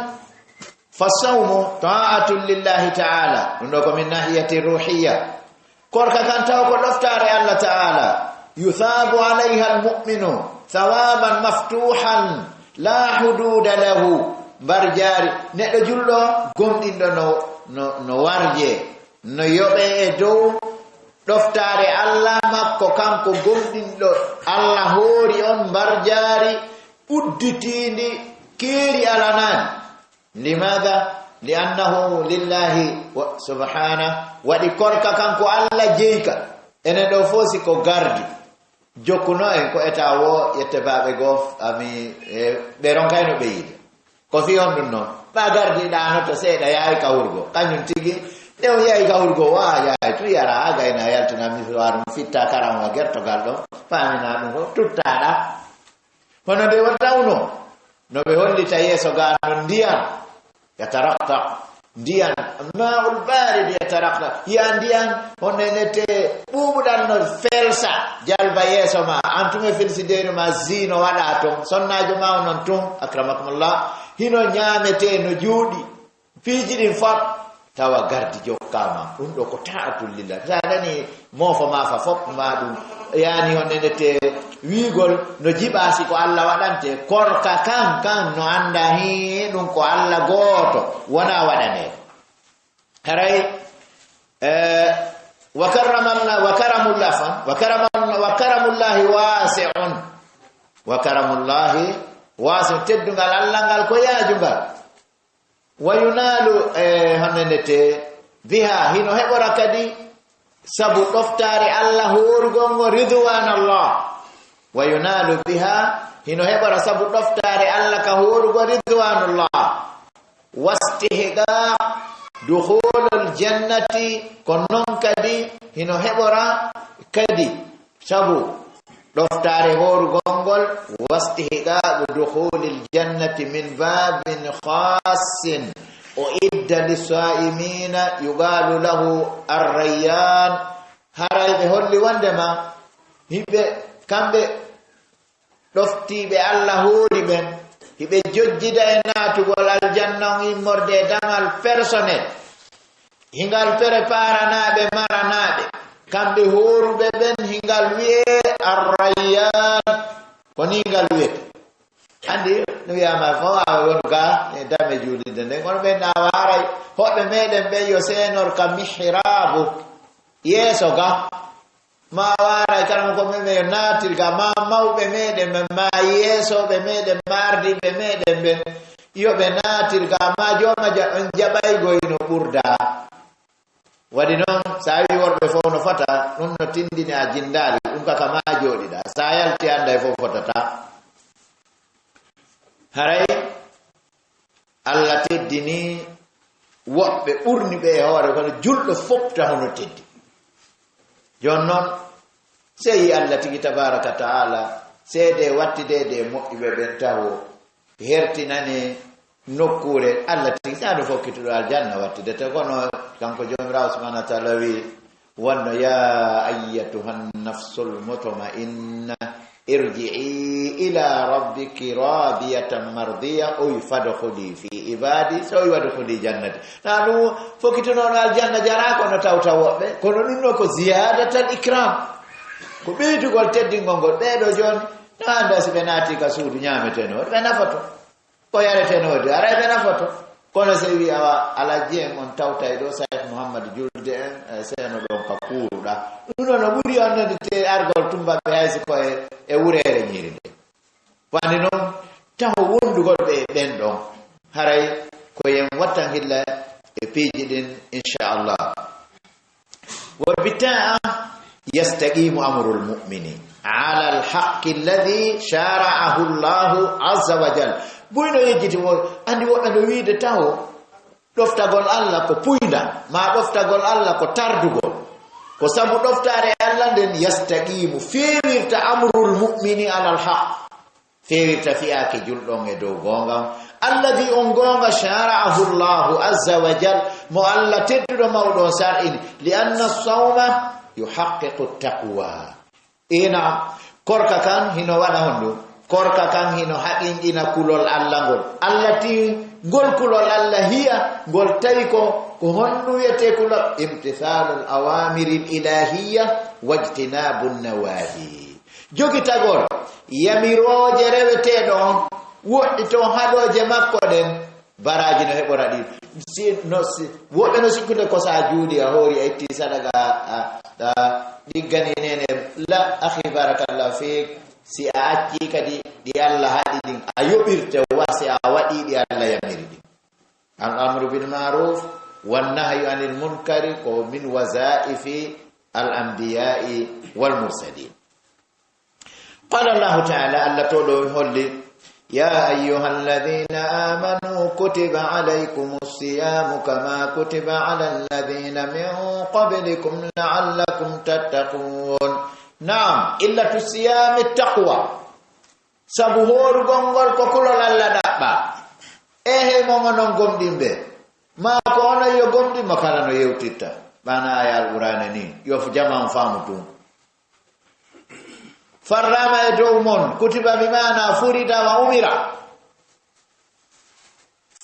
fasawmu ta'atun lillahi ta'ala. Ɗum ɗo ko min nahiyati ruhiyya. Korka kan taw ko ɗoftaare Allah ta'ala. Yuthabu alayha almu'minu thawaban maftuhan la hududa lahu. Mbar jaari neɗɗo julɗo gomɗinɗo no, no, no warje, no yoɓe e dow ɗoftaare Allah makko, kanko gomɗinɗo Allah hoori on mbar jaari udditiindi keeri alanaani. Limaada? Li annahu lillahi wa subhana. Waɗi korka kanko Allah jeyka. Enen ɗo fof si ko gardi jokkuno en ko eta wo yette baaɓe goo ami, e, ɓe ronkayno ɓe yiide. Ko fii on ɗum noon? Ɓa gardi ɗaanoto seeɗa yaay ka hurgo. Kañum tigi, nde o yaay ka hurgo, wa yaay tu yara, ha gayna yaltina misuwaaru mum, fitta karam wa gertogal ɗo, faamina ɗum ko tuttaɗa. Hono nde watta uno, no ɓe hollita yeeso ga no ndiyan, yatarakta, ndiyan, ma'ul barid yatarakta, ya ndiyan, honne nete ɓuuɓuɗan no felsa, jalba yeeso ma, an tun e felsideeri ma, zino waɗa ton, sonnaajo ma o non tun, akramakumullah, hino ñaamete no juuɗi, piiji ɗin fot, tawa gardi jokkama, ɗum ɗo ko ta'atul lillah. Sa nani moofo ma fa fop ma ɗum, yani on nenete wiigol no jiɓa si ko Allah waɗante, korka kan, kan no anda hi ɗum ko Allah gooto, wona waɗane. Haray, eh, wa karrama Allah, wa karamullah, afwan, wa karama-, wa karamullahi wasi'un. Wa karamullahi wasi'un. Teddungal Allah ngal ko yaajungal. Wa yunalu, eh, honno nete, biha, hino heɓora kadi sabu ɗoftaare Allah hoorugol ngo, ridwan Allah. Wa yunalu biha, hino heɓora sabu ɗoftaare Allah ka hoorugol ridwanullah. Wastihqaq dukhulul jannati, ko non kadi hino heɓora kadi sabu ɗoftaare hoorugol ngol, wastihqaqu dukhulil jannati min babin khassin uidda lis-saimina yuqalu lahu ar-rayyan. Haray ɓe holli wondema hiɓe, kamɓe ɗoftiiɓe Allah hoori ɓen, hiɓe jojjida e naatugol aljanna on immorde e damal personnel. Hingal preparanaaɓe maranaaɓe, kamɓe hooruɓe ɓen, hingal wiyee Ar-Rayyan. Ko ni ngal wiyete. Anndi, no wiyaama, fo waawa won ga e dame juulirde nden. Kono ɓen na waaray, hoɓɓe meɗen ɓen yo seenor ka mihraabu, yeeso ga. Ma waaray kala mo ko memen yo naatir ga, ma mawɓe meɗen ɓen, ma yeesooɓe meɗen, ma ardiiɓe meɗen ɓen, yo ɓe naatir ga, ma jooma ja-, on jaɓaygoy no ɓurda. Waɗi noon, so a wii worɓe fof no fota, ɗum no tindini a jinndaali, ɗum kaka ma jooɗiɗa. So a yalti annday fof fotata. Haray Allah teddini woɓɓe ɓurni ɓe e hoore, kono julɗo fof taho no teddi. Jooni noon, sey Allah tigi tabaraka taala, seede wattideede e moƴƴuɓe ɓen taho, hertinani nokkuure Allah tigi, sa ɗo fokkituɗo aljanna wattidete. Kono kanko Joomiraawo subhanahu wa taala wi, wonno, "Ya ayyatuha nafsul mutma'inna, irji'i ila rabbiki radiyatan mardiya." O wi, "Fadkhuli fi ibadi." So o wi, "Wadkhuli jannati." Na ɗum fokkitunono aljanna jara, kono tawta woɓɓe. Kono ɗum ɗo ko ziyadatal ikram. Ko ɓeydugol teddingol ngol. Ɓeeɗo jooni, na annda si ɓe naati ka suudu ñaameteno, ɓe nafato. Ko yareteno de, aray ɓe nafoto. Kono se wi awa, Alhaji en on tawtay ɗo, Saif Muhammad julde en, e seno ɗon ka kuuruɗa. Ɗum ɗon no ɓuri on nani te argol tumba ɓe hay si ko e, e wureere ñiiri nde. Wani noon, taho wondugol ɓe e ɓen ɗon. Haray ko yen wattan hilla e piiji ɗin, inchallah. وبالطاعة يستقيم أمر المؤمن على الحق الذي شرعه الله عز وجل. Buyno yejjiti mo, andi woɓɓe no wiide taho ɗoftagol Allah ko puynda, ma ɗoftagol Allah ko tardugol. Ko sabu ɗoftaare Allah nden yastaqimu, feewirta amrul mu'mini alal haq. Feewirta fiyaake julɗo on e dow goonga on. Alladi on goonga shara'ahu Allahu azza wa jal, mo Allah tedduɗo mawɗo on sar'ini. Li anna sawma yuhaqqiqu taqwa. Ina, korka kan hino waɗa honɗum? Korka kan hino haqiqina kulol Allah ngol. Allah ti ngol kulol Allah hiya, ngol tawi ko, ko honɗum wiyetee kulol? Imtithalul awamiril ilahiyya wajtinabun nawahi. Jogitagol yamirooje reweteeɗo on, woɗɗito haɗooje makko ɗen, baraaji no heɓora ɗi. Si, no, si, woɓɓe no sikkude ko sa juuli, a hoori, a itti sadaka, a, a ɗiggani nene. La, akhi, barakallahu fiik. Si a acci kadi ɗi Allah haɗi ɗin, a yoɓirte wa si a waɗi ɗi Allah yamiri ɗin. Al amru bil ma'ruf wan nahyu anil munkari ko min wazaifi al anbiya'i wal mursalin. Qala Allahu ta'ala, Allah to ɗo holli, "Ya ayyuhalladhina amanu kutiba alaykumus siyamu kama kutiba alal ladhina min qablikum la'allakum tattaqun." Naam, illatu siyami taqwa. Sabu hoorugol ngol ko kulol Allah ɗaɓɓa. E hey mon onon gomɗinɓe. Ma ko onon yo gomɗinɓe kala no yewtitta. Ɓana aya Alqur'aana ni. Yo f-, jama on faamu tun. Fardaama e dow mon, kutiba bi maana furida wa umira.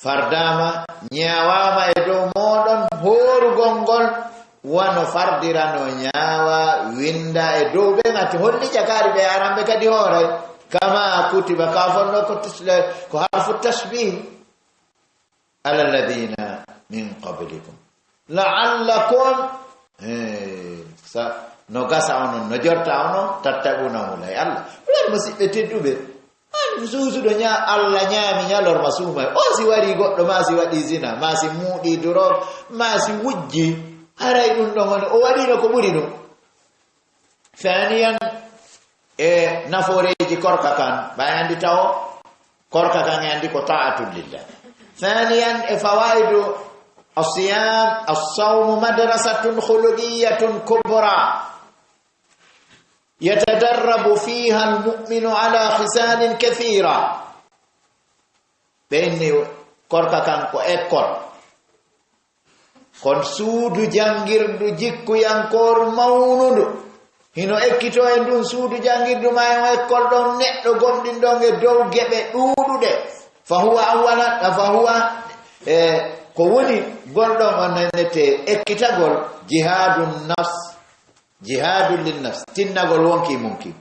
Fardaama, ñaawaama e dow mooɗon hoorugol ngol, wano fardirano ñaawa, winda e dow ɓen ati holli jakaari ɓe aramɓe kadi hooray. Kama kutiba, ka fonno ko tisle, ko harfu tashbih. Ala alladhina min qablikum. La'allakum, eh, sa, no gasa onon, no jorta onon, tattaquna hulay Allah. Hulay musiɓɓe tedduɓe. An suusuɗo ña-, Allah ñaami ñalorma suumay. O si wari goɗɗo, ma si waɗi zina, ma si muuɗi duror, ma si wujji. Haray ɗum ɗon woni, o waɗino ko ɓuri ɗum. Thaniyan, e nafooreeji korka kan, ɓay anndi tawo, korka kan e anndi ko ta'atun lillah. Thaniyan, e fawaidu asiyam, as-sawmu madrasatun khuluqiyyatun kubra. Yatadarrabu fiha al-mu'minu ala khisalin kathira. Ɓe inni korka kan ko école. Kon suudu janngirdu jikkuyankooru mawnundu. Hino ekkitoo e ndun suudu janngirdu ma e on école ɗon neɗɗo gomɗinɗo e dow geɓe ɗuuɗuɗe. Fa huwa awwalan, fa huwa, e, ko woni gonɗon on nannete ekkitagol jihadun nafs, jihadun lin nafs, tinnagol wonki munki.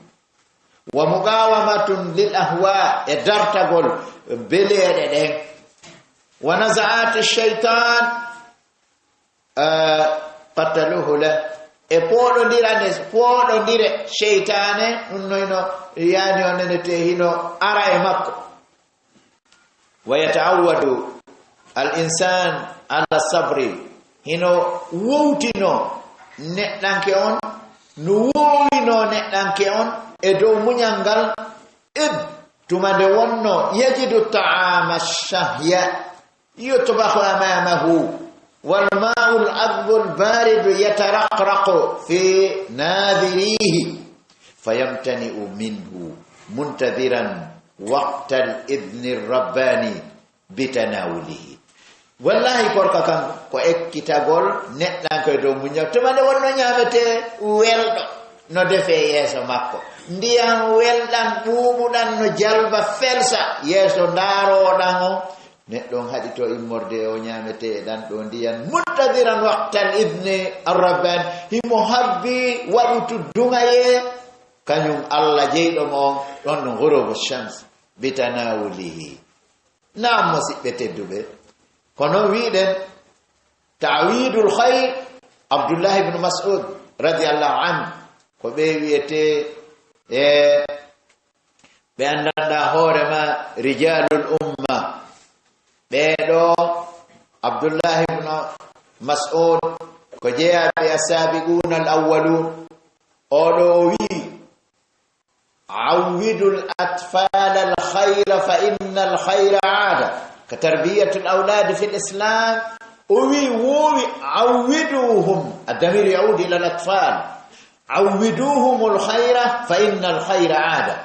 Wa muqawamatun lil ahwa, e dartagol beleeɗe ɗen. Wa nazaati shaytan, eh, qattaluhu la, e pooɗondira nde, pooɗondire sheytaane, ɗum noyno yaani o nenete hino ara e makko. Wa yataawwadu al insan ala sabri, hino wowtino neɗɗanke on, no wowino neɗɗanke on e dow muñal ngal, id, tuma nde wonno, yajidu ta'ama shahya yutbahu amamahu, wal ma'ul adbul baridu yataraqraqu fi nadhirihi, fayamtani'u minhu muntadhiran waqtal idni rabbani bitanawulihi. Wallahi, korka kan ko ekkitagol neɗɗanke dow muññal. Tuma nde wonno ñaamete welɗo, no defe yeeso makko. Ndiyan welɗan ɓuuɓuɗan no jalba felsa yeeso ndaarooɗan on. Neɗɗo on haɗi to immorde e o ñaamete e ɗan ɗo ndiyan. Muntadiran waqtal idni arrabbani. Himo habbi waɗutu duŋayee. Kañum Allah jeyɗo mo on, ɗon no ghurubu shams bitanawulihi. Naam, musiɓɓe tedduɓe, kono wiɗen, ta'widul khayr, Abdullah ibn Mas'ud radiyallahu anhu, ko ɓe wiyete e ɓe anndanɗa hoore ma rijalul umma. Ɓeeɗo, Abdullah ibn Mas'ud, ko jeyaɓe as-sabiquna al-awwalun. Oɗo o wi, عودوا الأطفال الخير فإن الخير عادة. كتربية الأولاد في الإسلام. O wi, woowi, عودوهم. الضمير يعود إلى الأطفال. عودوهم الخير فإن الخير عادة.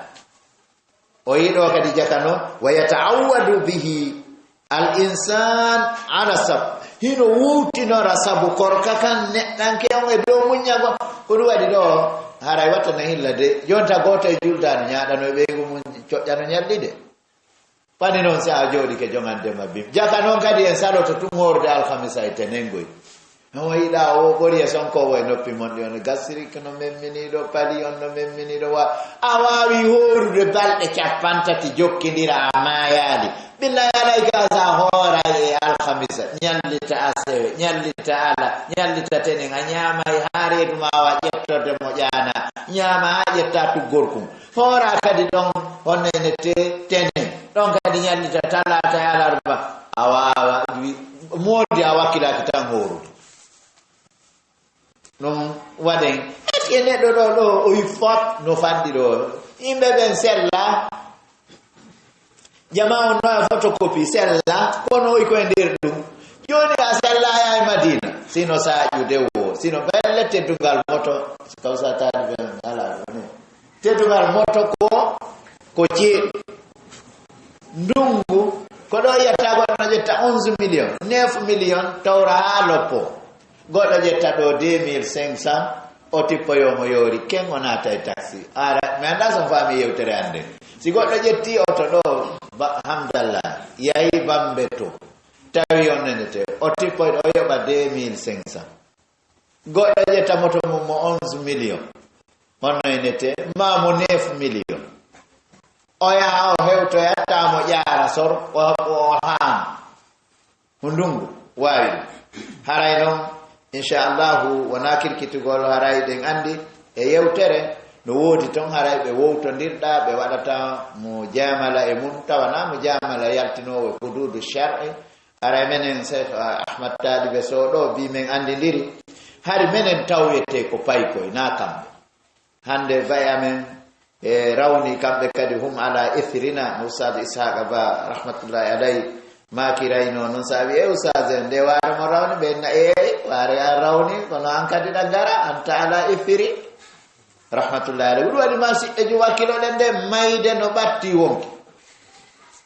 O yiɗo kadi jaka noon, ويتعود به الإنسان على الصبر. Hino wuutinora sabu korka kan neɗɗanke on e dow muññagol. Ko ɗum waɗi ɗo, haray watta na hilla de. Jonta gooto e juldaano ñaaɗano e ɓeygu mum coƴƴano ñalɗi de. Pani noon si a jooɗike joŋande ma bim. Jaka noon kadi en saloto tun hoorude alhamisa e tenengoy. No yiɗa o ɓori e sonko o e noppi mon ɗi on gastrique no memminiɗo, pali on no memminiɗo wa. A waawi hoorude balɗe cappanɗe tati jokkindira a maayaali. Billahi alayka sa hooray e alhamisa, ñallita asewe, ñallita ala, ñallita tenen, a ñaamay haa reedu ma wa ƴettorde mo ƴaana, ñaama haa ƴetta tuggorkun. Hoora kadi ɗon honno ene te-, tenen. Ɗon kadi ñallita talaata e alarba. A waawa wi-, moodi a wakkilaaki tan hoorude. Ɗum waɗen. Est-ce que neɗɗo ɗo, ɗo, o yi fot no fanɗi ɗo? Yimɓe ɓen sella. Jama on no photocopie sella. Kono o yi koye nder ɗum. Jooni a sella yaay Madina. Sino saaƴude wo. Sino belle teddungal moto. Kawsa taalibe ala ɗum. Teddungal moto ko, ko ceeɗu. Ndungu, ko ɗo yetta goɗɗo no ƴetta onze millions, neuf millions, tawra haa loppo. Goɗɗo ƴetta ɗo deux mille cinq cents, o tippoyo mo yoori, ken o naata e taxi. Ara, mi annda so faami yewtere an nden. Si goɗɗo ƴetti oto ɗo, ba, hamdallah, yahi Bambe to. Tawi on nenete, o tippoy ɗo yoɓa deux mille cinq cents. Goɗɗo ƴetta moto mum mo onze millions. Honno enete, ma mo neuf millions. O yaha o hewtoya, ta mo ƴaara sor, o, o, o haama. Ko ndungu waawi ɗum. Haray noon, inchallahu, wonaa kirkitugol, haray ɗen anndi e yewtere no woodi toon, haray ɓe wowtondirɗa, ɓe waɗata mo jaamala e mum, tawanaa mo jaamala yaltinoowo e huduudu shar'i. Haray menen Seeɗo Ahmad Taalibe Sow ɗo, bi men anndindiri, hari menen tawyete ko paykoy, naa kamɓe. Hannde bay amen e rawni kamɓe kadi, hum ala ithrina, no Ustaad Ishaqa Ba, rahmatullahi alayhi, maakirayno noon, saabi e Ustaad en, nde waare mo rawni, ɓe na, e waare an rawni, kono an kadi ɗa ngara, anta ala ithri, rahmatullahi alayhi. Ɗum waɗi ma siɓɓe ju wakkiloɗen nde mayde no ɓatti wonki.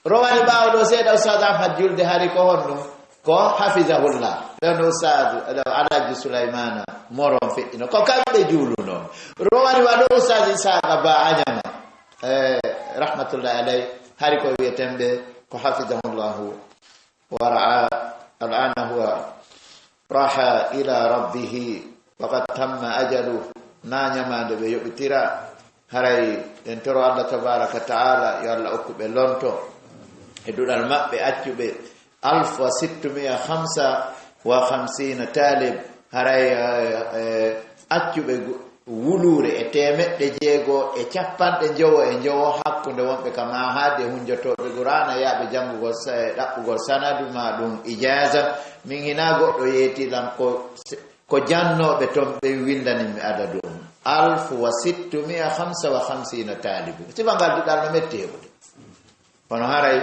Rowani ɓaawo ɗo seeɗa Ustaad Ahmad Julde, hari ko honɗum? Ko hafizahullah. Ɗon Ustaad Alhaji Sulaymana Moron feƴƴino. Ko kamɓe juuluno. Rowani wa ɗo Ustaad Isaaqa Ba Añama. Eh, rahmatullahi alayh. Hari ko wiyeten ɓe ko hafizahullahu wa ra'a. Al'ana huwa raha ila rabbihi wa qad tamma ajalu. Na ñamaande ɓe yoɓitira. Haray en toro Allah tabaraka ta'ala, yo Allah okku ɓe lonto e duɗal maɓɓe, accu ɓe alf wa sittumia hamsa wa hamsina talib. Haray, eh, eh, accu ɓe gu-, wuluure e teemeɗɗe jeego e capanɗe njowo e njowo hakkunde wonɓe ka Mahad e hunjotooɓe Qur'aana, yaaɓe janngugol sa-, e ɗaɓɓugol sanadu ma ɗum ijaaza. Min hinaa goɗɗo yeeti lan ko se-, ko jannooɓe ton ɓen winndani mi adadu on. Alf wa sittumia hamsa wa hamsina taalibu. Sifa ngal duɗal no metti heɓude. Kono haray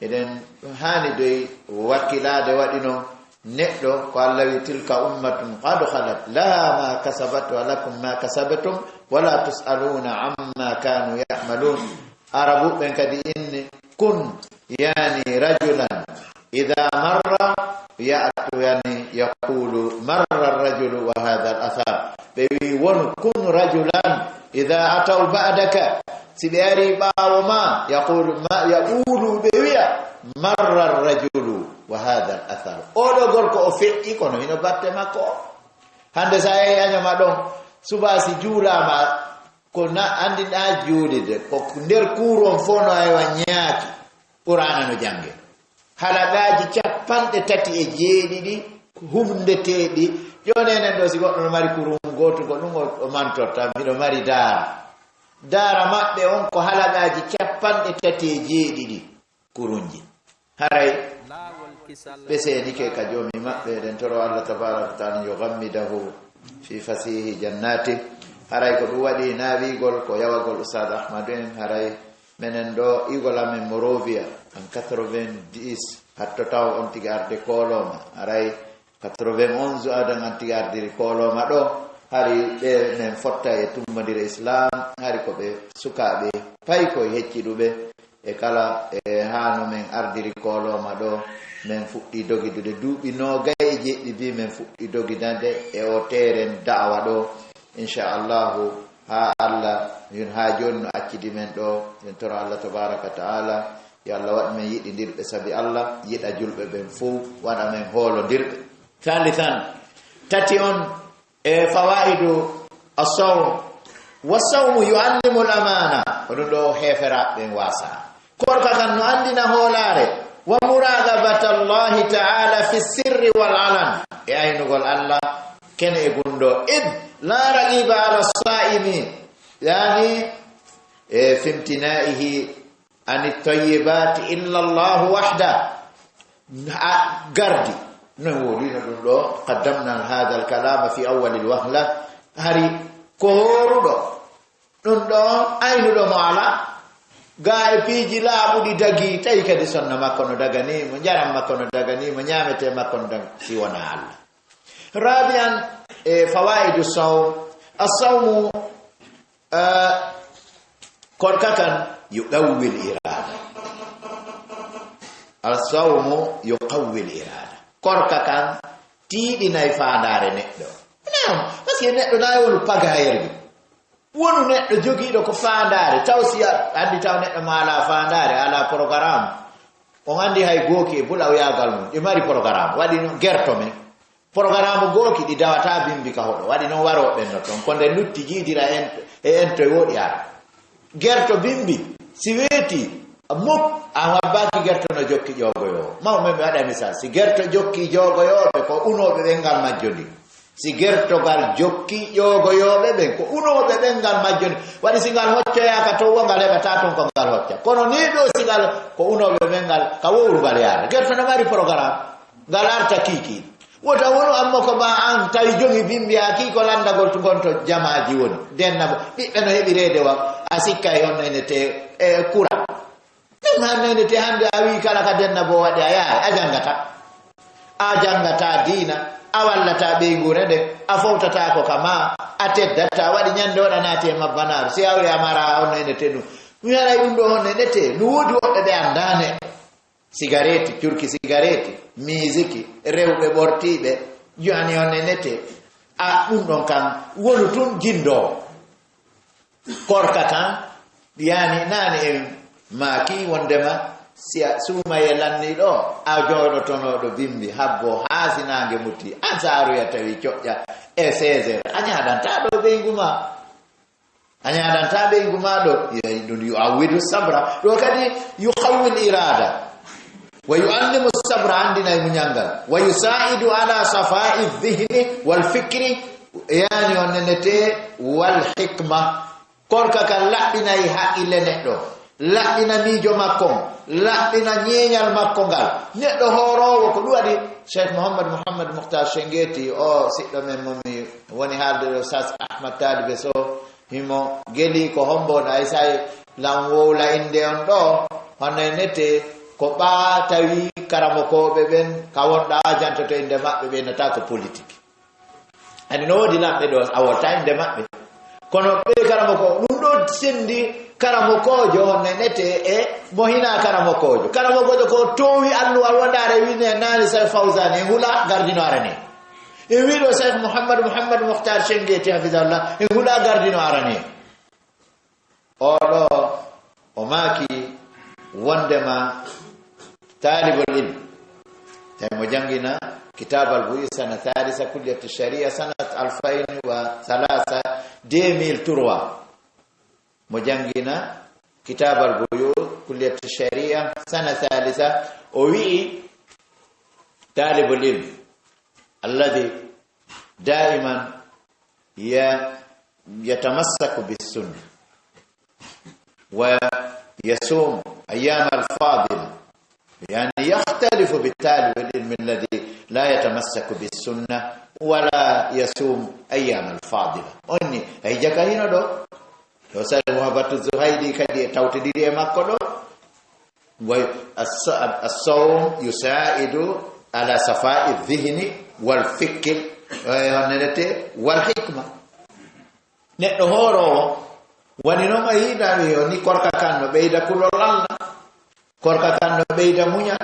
eɗen haani doy wakkilaade waɗi noon neɗɗo ko Allah wi, "Tilka ummatun qad khalat, laha ma kasabat wa lakum ma kasabtum, wa la tus'aluna amma kanu ya'malun." Arabu ɓen kadi inni, kun, yani, rajulan, ida marra, ya'tu, yani, yaqulu, marra rajulu wa hadha al athar. Ɓe wi, wonu, kun rajulan, ida ataw ba'daka, si ɓe ari ɓaawo ma, yaqulu, ma, yaqulu, ɓe wiya, marra rajulu wa hadha al athar. Oɗo gorko o feƴƴi, kono hino batte makko o. Hande sa yehi a ñama ɗon, suba si juulama, ko na, andi na juulide, ko nder kuuron fof no aywa ñaaki, Qur'aana no jannge. Halaqaaji capanɗe tati e jeeɗiɗi humndeteeɗi. Jooni enen ɗo, si goɗɗo no mari kurum gootu, ko ɗum o, o mantorta, miɗo mari daara. Daara maɓɓe on ko halaqaaji capanɗe tati e jeeɗiɗi kurunji. Haray ɓe seenike ka Joomi maɓɓe, eɗen toro Allah tabaraka wa taala yo gammidahu fi fasihi jannati. Haray ko ɗum waɗi na wiigol ko yawagol Ustaad Ahmadu en, haray menen ɗo igol amen Morovia, en quatre-vingt-dix, hatto taw on tigi arde koolooma. Haray quatre-vingt-onze adan an tigi ardiri koolooma ɗo. Hari ɓe men fotta e tummondire Islam, hari ko ɓe sukaaɓe pay koye hecciɗuɓe. E kala, e haa no men ardiri koolooma ɗo, men fuɗɗi dogidude duuɓi noogay e jeɗɗi bi men fuɗɗi dogidande e o teeren da'awa ɗo. Inchallahu, haa Allah, yun haa jooni no accidi men ɗo, en toro Allah tabaraka wa taala, yo Allah waɗ men yiɗindirɓe sabi Allah, yiɗa julɓe ɓen fow, waɗa men hoolondirɓe. Thalithan, tati on, e fawaidu as-sawm. Wa sawmu yu'allimu al-amana. Ko ɗum ɗo heeferaaɓe ɓen waasa. Korka kan no anndina hoolaare. Wa muraqabata Allahi ta'ala fi sirri wal alan. E aynugol Allah kene e gunndo. Id la raqiba ala saimi. Yani, e fimtinaihi ani tayyibati illa Allah wahda. A gardi. No wowlino ɗum ɗo, qaddamna hadha al-kalama fi awwal al-wahla. Hari ko hooruɗo. Ɗum ɗo aynuɗo mo ala. Ga e piiji laaɓuɗi dagi, tawi kadi sonna makko no dagani mo, njaram makko no dagani mo, ñaamete makko no dagani, si wona Allah. Rabi'an, e fawaidu sawm. As-sawmu, eh, korka kan yuqawwil irada. As-sawmu yuqawwil irada. Korka kan tiiɗinay faandaare neɗɗo. Naam, parce que neɗɗo na e wonu pagayerɓe. Wonu neɗɗo jogiiɗo ko faandaare, taw si a, anndi taw neɗɗo maala faandaare, ala programme. On anndi hay gooki e bulawyagal mum, ɗi mari programme. Waɗi no gerto men. Programme gooki ɗi dawata bimbi ka hoɗo. Waɗi noon warooɓe no toon. Ko nde lutti jiidira en, e en to woɗi ara. Gerto bimbi, si weeti, muk, a habbaaki gerto no jokki ƴoogoyoo. Maw men mi waɗa misal. Si gerto jokki joogoyooɓe, ko unooɓe ɓen ngal majjo ndi. Si gertogal jokki ƴoogoyooɓe ɓen, ko unooɓe ɓen ngal majjo ndi. Waɗi si ngal hoccoyaaka to wo, ngal heɓata toon ko ngal hocca. Kono nii ɗo si ngal ko unooɓe ɓen ngal, ka wowru ngal yaara. Gerto no mari programme. Ngal arta kiiki. Wota wonu amma ko ma an tawi jogi bimbiya ki ko landagol to gonto jamaaji woni. Denna mo. Ɓiɓɓe no heɓi reede wa. A sikka e on ene te, e kura. Ɗum hannde ene te hannde a wi kala ka denna bo waɗi a yaay, a jangata. A jangata diina, a wallata ɓeynguure nde, a fowtata ko ka ma, a teddata, waɗi ñande waɗa naati e mabbanaaru. Si a wi a mara on ene te ɗum. Mi haray ɗum ɗo on ene te. No woodi woɓɓe ɓe andaa neɗɗo. Sigareeti, curki sigareeti, miisiki, rewɓe ɓortiiɓe, jooni on nenete. A, ɗum ɗon kan, wonu tun jinndoowo. Korka kan, yani naane en maaki wondema, si a suumaye lanni ɗo, a jooɗotonooɗo bimbi, habbo haa si naange muti, an saaruya tawi coƴƴa e seize heures, a ñaaɗanta ɗo ɓeyngu ma. A ñaaɗanta ɓeyngu ma ɗo. Yeey, ɗum yu'awwidu sabra. Ɗo kadi yuqawwil irada. Wa yu'allimu sabra, anndinay muñal ngal. Wa yusa'idu ala safa'i dhihni wal fikri, yani on nenete wal hikma. Korka kan laɓɓinay haqqille neɗɗo, laɓɓina miijo makko on, laɓɓina ñeeñal makko ngal. Neɗɗo hooroowo ko ɗum waɗi Cheikh Mohammad Mohammad Mukhtar Shengeti, o siɗɗo men mo mi woni haalde ɗo, Sas Ahmad Talibe Sow, himo geli ko hombo na ay say lan wowla innde on ɗo, hono e nete ko ɓaa tawi karamokooɓe ɓen ka wonɗaa jantoto innde maɓɓe ɓe nata ko politique. Ani no woodi lamɓe ɗo a wolta innde maɓɓe. Kono ɓe karamoko ɗum ɗo sendi karamokoojo on nenete e mo hinaa karamokoojo. Karamokoojo ko toowi alluwal wondaare wiine naali Cheikh Fawzan e hula gardino arani. E wiiɗo Cheikh Mouhammad, Mouhammad Mokhtar Shenngeti hafidahullah e hula gardino arani. Oɗo o maaki wondema taalibul ilm, tawi mo janngina kitab al buyu sana thalitha, kulliyat sharia sanat alfayn wa thalatha, deux mille trois. Mo janngina kitab al buyu, kulliyat sharia sana thalitha, o wi'i taalibul ilm alladhi daiman ya-, yatamassaku bis sunna ويصوم أيام الفاضلة، يعني يختلف بطالب العلم الذي لا يتمسك بالسنة ولا يصوم أيام الفاضلة. Onni, ay jaka hino ɗo. Ɗo sai Wahbatu Zuhaydi kadi e tawtidiri e makko ɗo. Wa as-, as-sawm yusaidu ala safai dhihni wal fikr, eh, honnenete wal hikma. Neɗɗo hooroowo, woni noon a yiɗa yo ni korka kan no ɓeyda kulol Allah, korka kan no ɓeyda muñal,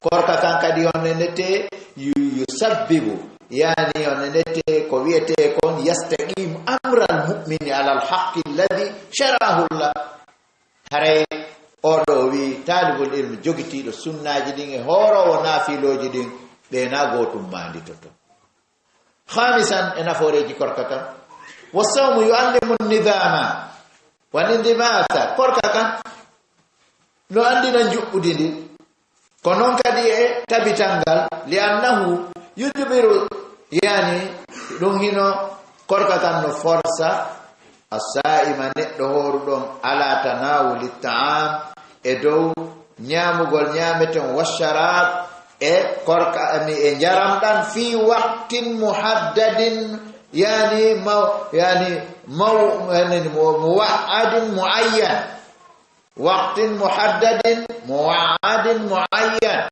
korka kan kadi on nenete yu-, yu sabbibu, yani on nenete ko wiyete kon yastaqim amral mu'mini alal haqqi alladhi sharahu Allah. Haray oɗo o wi taalibul ilmi jogitiiɗo sunnaaji ɗin e hooroowo naafilooji ɗin, ɓe na gootum maanditoto. Khamisan, e nafooreeji korka kan, wa sawmu yuallimu nidama wal indibata. Korka kan no anndina njuɓɓudi ndi, ko noon kadi e tabital ngal, li annahu yujbiru, yani ɗum hino korka kan no forsa, as-saa'ima, neɗɗo hooruɗo on, ala tanawuli ta'am, e dow ñaamugol ñaameten, wa sharab, e korka, ami, e njaram ɗan, fi waqtin muhaddadin, yani maw-, yani maw-, yani mu-, muwa'adin muayyan. Waqtin muhaddadin muwa'adin muayyan.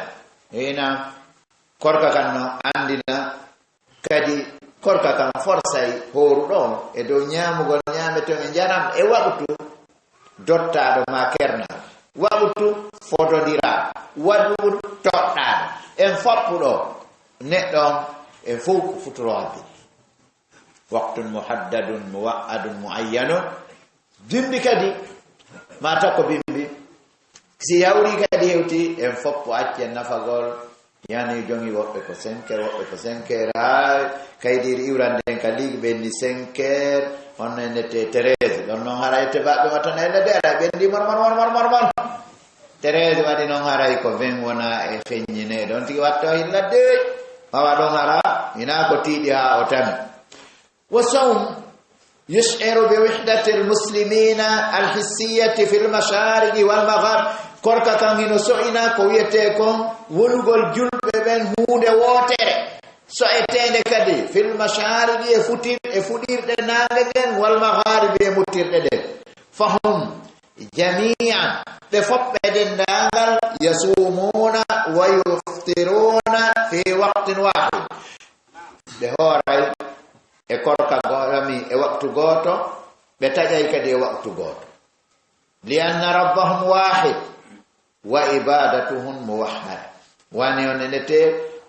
Hina korka kan no anndina kadi korka kan forsay hooruɗo on e dow ñaamugol ñaameten e njaram e waqtu dottaaɗo ma kernaaɗo, waqtu fodondiraaɗo, waqtu toɗɗaaɗo. En foppuɗo neɗɗo on, en fow ko futurooɓe. Waqtun muhaddadun muwa'adun muayyanun. Bimbi kadi, ma takko bimbi. Si yawri kadi hewti, en foppo accen nafagol. Yani jongi woɓɓe ko cinq heures, woɓɓe ko cinq heures. Haa kaydiiri iwrande en ka ligue ɓenni cinq heures. Honno en nette treize. Ɗon noon haray te baɓe wattana en ladde, haray ɓenndi mor, mor, mor. Treize waɗi noon haray ko vingt wona e feññine. Ɗon tigi watto hin ladde. Mawa ɗon hara, ina ko tiiɗi haa o tami. Wa sawm yush'iru bi wihdati al-muslimina al-hissiyati fil mashariqi wal magharib. Korka kan hino so'ina ko wiyete kon wonugol julɓe ɓen huunde wootere. So'eteende kadi fil mashariqi e futir-, e fuɗirɗe naange ngen, wal magharibi e muttirɗe ɗen. Fahum jami'an, ɓe fof ɓe denndaangal, yasumuna wa yuftiruna fi waqtin wahid. Ɓe hooray e korka go-, ami, e waktu gooto, ɓe taƴay kadi e waktu gooto. Li anna rabbahum wahid, wa ibadatuhum muwahhada. Wani on enete,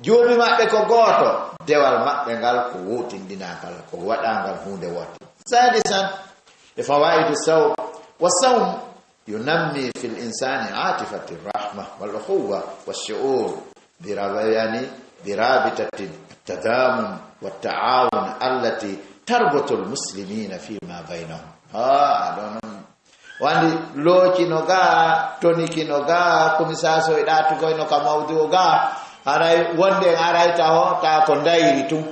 joomi maɓɓe ko gooto, dewal maɓɓe ngal ko wootindinaagal, ko waɗaangal huunde woote. Sadisan, e fawaidu sawm, wa sawm yunammi fil insani atifati rahma wal ukhuwa wa shu'ur bi raba-, yani, bi rabitati tadamun wa ta'awun allati tarbutul muslimina fi ma bainahum. Ha, ɗo noon. Wandi lookino ga, tonikino ga, komisaaso e ɗaatugoyno ka mawdu ga. Haray wonde en aray taho, ta ko ndayri tun.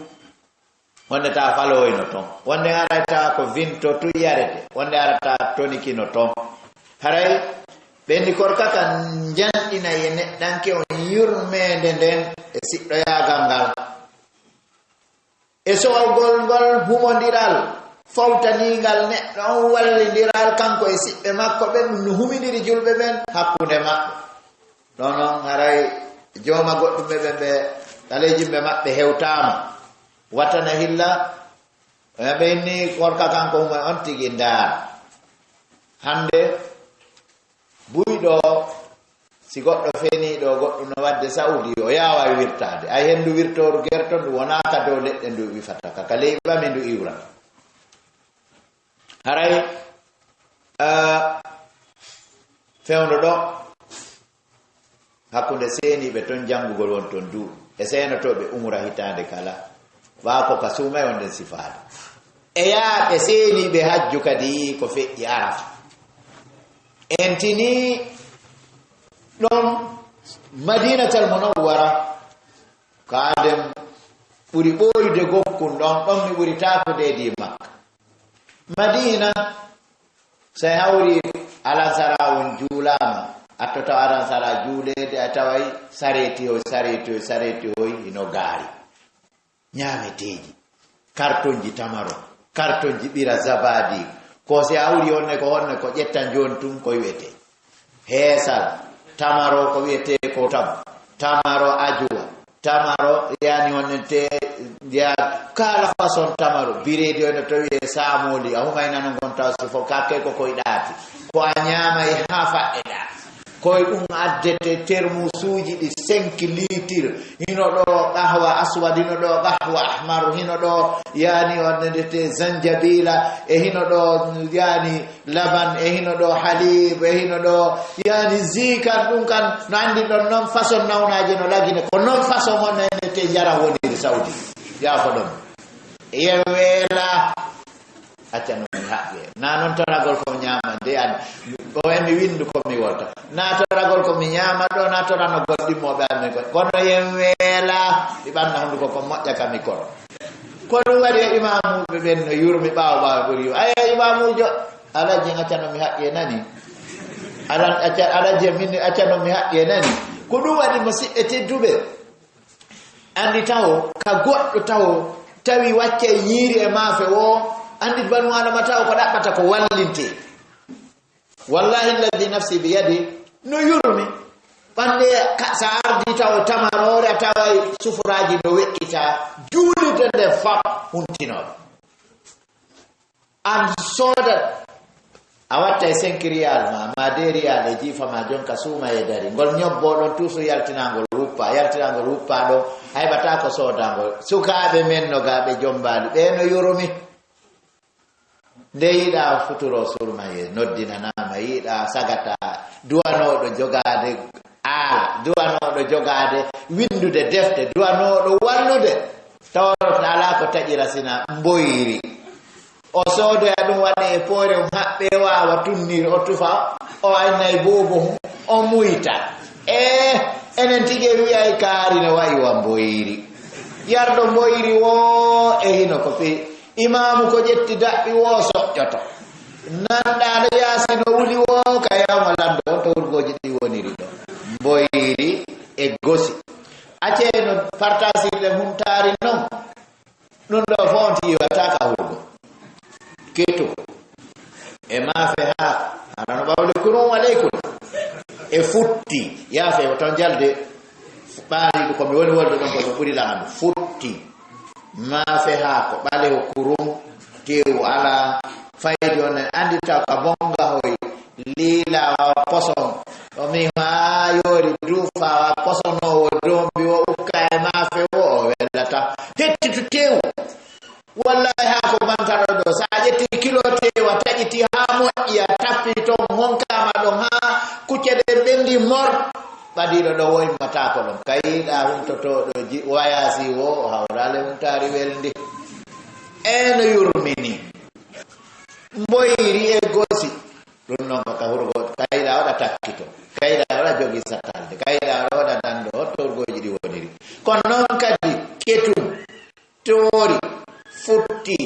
Wonde ta faloyno ton. Wonde en aray ta ko vinto tun yarete. Wonde ara ta tonikino ton. Haray ɓenni korka kan njanɗina e neɗɗanke on yurmeende nden e siɗɗoyaagal ngal. E so'ogol ngol humondiral fawtaniingal neɗɗo on, wallindiral kanko e siɓɓe makko ɓen, no humindiri julɓe ɓen hakkunde maɓɓe. Ɗon non haray jooma goɗɗum ɓe ɓen ɓe ɓaleejimɓe maɓɓe hewtaama. Watana hilla, ɓe inni korka kanko humo on tigi ndaar. Hannde buyɗo, si goɗɗo feeniiɗo goɗɗum no waɗde Saudi, o yaaway wirtaade. Ay henndu wirtooru gerto ndu wonaa ka dow leɗɗe ndu wifata ka, ka ley ɓami ndu iwra. Haray, ah, fewndo ɗo, hakkunde seeniiɓe ton janngugol won ton du, e seenotooɓe umra hitaande kala, ɓaa ko ka suumay on ɗen sifaade. E yaaɓe seeniiɓe hajju kadi ko feƴƴi Arafa. En tinii ɗon Madinatal Munawwara, ko aden ɓuri ɓooyude gokkun ɗon, ɗon mi ɓuri taakudeedi e Makka. Madina, so a hawri alansara on juulaama, a totta alansara juuleede, a taway sareeti hoy, sareeti hoy, sareeti hoy, hino gaari. Ñaameteeji, kartonji tamaro, kartonji ɓira zabadi. Ko si a hawri honne ko honne ko ƴettan jooni tun ko wi'etee. Heesal, tamaro ko wi'etee ko tam, tamaro ajuwa, tamaro yani honne te, ya, kala façon tamaro, bireedi o no tawi e saamooli, a humay nano ngon taw si fo kakke ko koy ɗaati. Ko a ñaamay haa faɗɗe ɗaati. Koy ɗum addete termusuuji ɗi cinq litres. Hino ɗo qahwa aswad, hino ɗo qahwa ahmar, hino ɗo yani wonnedete zanjabila, e hino ɗo yani laban, e hino ɗo halib, e hino ɗo yani zikan. Ɗum kan no anndi ɗon noon façon nawnaaji no lagine. Ko noon façon on nete njaram woniri Saudi. Yaa ko ɗon. Yen weela. Acca no mi haɓɓe. Na noon toragol ko mi ñaama de an. O e mi winndu ko mi wolta. Na toragol ko mi ñaama ɗo, na torano gol ɗimmooɓe an min ko. Kono yen weela, mi ɓanna hunnduko ko moƴƴa ka mi kono. Ko ɗum waɗi e imaamuɓe ɓen no yurmi ɓaawo ɓaawo ɓuri yo. Ayo imaamujo, alaji acca no mi haɓɓe nani. Alan acca, alaji min acca no mi haɓɓe nani. Ko ɗum waɗi mo siɓɓe tedduɓe. Anndi tawo, ka goɗɗo tawo, tawi wacce ñiiri e maafe wo, anndi banu Adama tawo ko ɗaɓɓata ko wallinte. Wallahi alladhi nafsi bi yadi, no yurmi. Ɓannde ka-, sa ardi tawo tamaroore, a taway sufuraaji no weƴƴita, juulirde nde fam huntinooɓe. An soodat, a watta e cinq riyal ma, ma deux riyal e jiifa ma, jonka suuma e dari. Ngol ñobbo ɗon tuusu yaltinangol wuppa, yaltinangol wuppa ɗo, hayɓata ko soodangol. Sukaaɓe men no ga ɓe jombaali, ɓe no yurumi. Nde yiɗa futuro surma ye, noddinanama, yiɗa sagata, duwanooɗo jogaade aala, duwanooɗo jogaade winndude defte, duwanooɗo wallude. Tawroto alaa ko taƴira sina mboyri. O soodoya ɗum waɗa e poore, o haɓɓe, waawa tunnir, o tufa, o anna e boobo hum, o muyta. E enen tigi en wiyay kaari no wayi wa mboyri. Yarɗo mboyri wo e hino ko fi imaamu ko ƴetti daɓɓi wo soƴƴoto. Nanɗaano yaasi no wuli wo ka yawma lanndo on to wurgooji ɗi woniri ɗo. Mboyri e gosi. Acee no partasirɗe mum taari non. Ɗum ɗo fof on tiiwata ka hurgo. Keto. E maafe haako. Arano ɓawle kurum aleykum. E futti. Yaafe o tan jalde. Ɓaaliiɗo ko mi woni wolde ɗon ko no ɓuri laandu. Futti. Maafe haako. Ɓaleho kurum. Teewu alaa. Faydi on en anndi taw ka bonga hoy. Liila wa poson. O mi haa yoori duufa wa poson o wo dombi wo ukka e maafe wo o wellata. Hettitu teewu. Wallahi haa ko bantaro ɗo. Sa ƴetti kilo teewu a taƴiti haa moƴƴi a tappi ton honkaama ɗon haa kucce ɗen ɓendi mor. Ɓadiiɗo ɗo woymatako ɗon. Kayiɗa huntotooɗo ji-, wayasi wo o hawrale huntaari welndi. E no yurmini. Mboyri e gosi. Ɗum noon ko ka hurgo, kayɗa oɗa takkito, kayɗa oɗa jogi satalde, kayɗa oɗa waɗa dando, hoto hurgooji ɗi woniri. Kono noon kadi, ketum, toori, futti,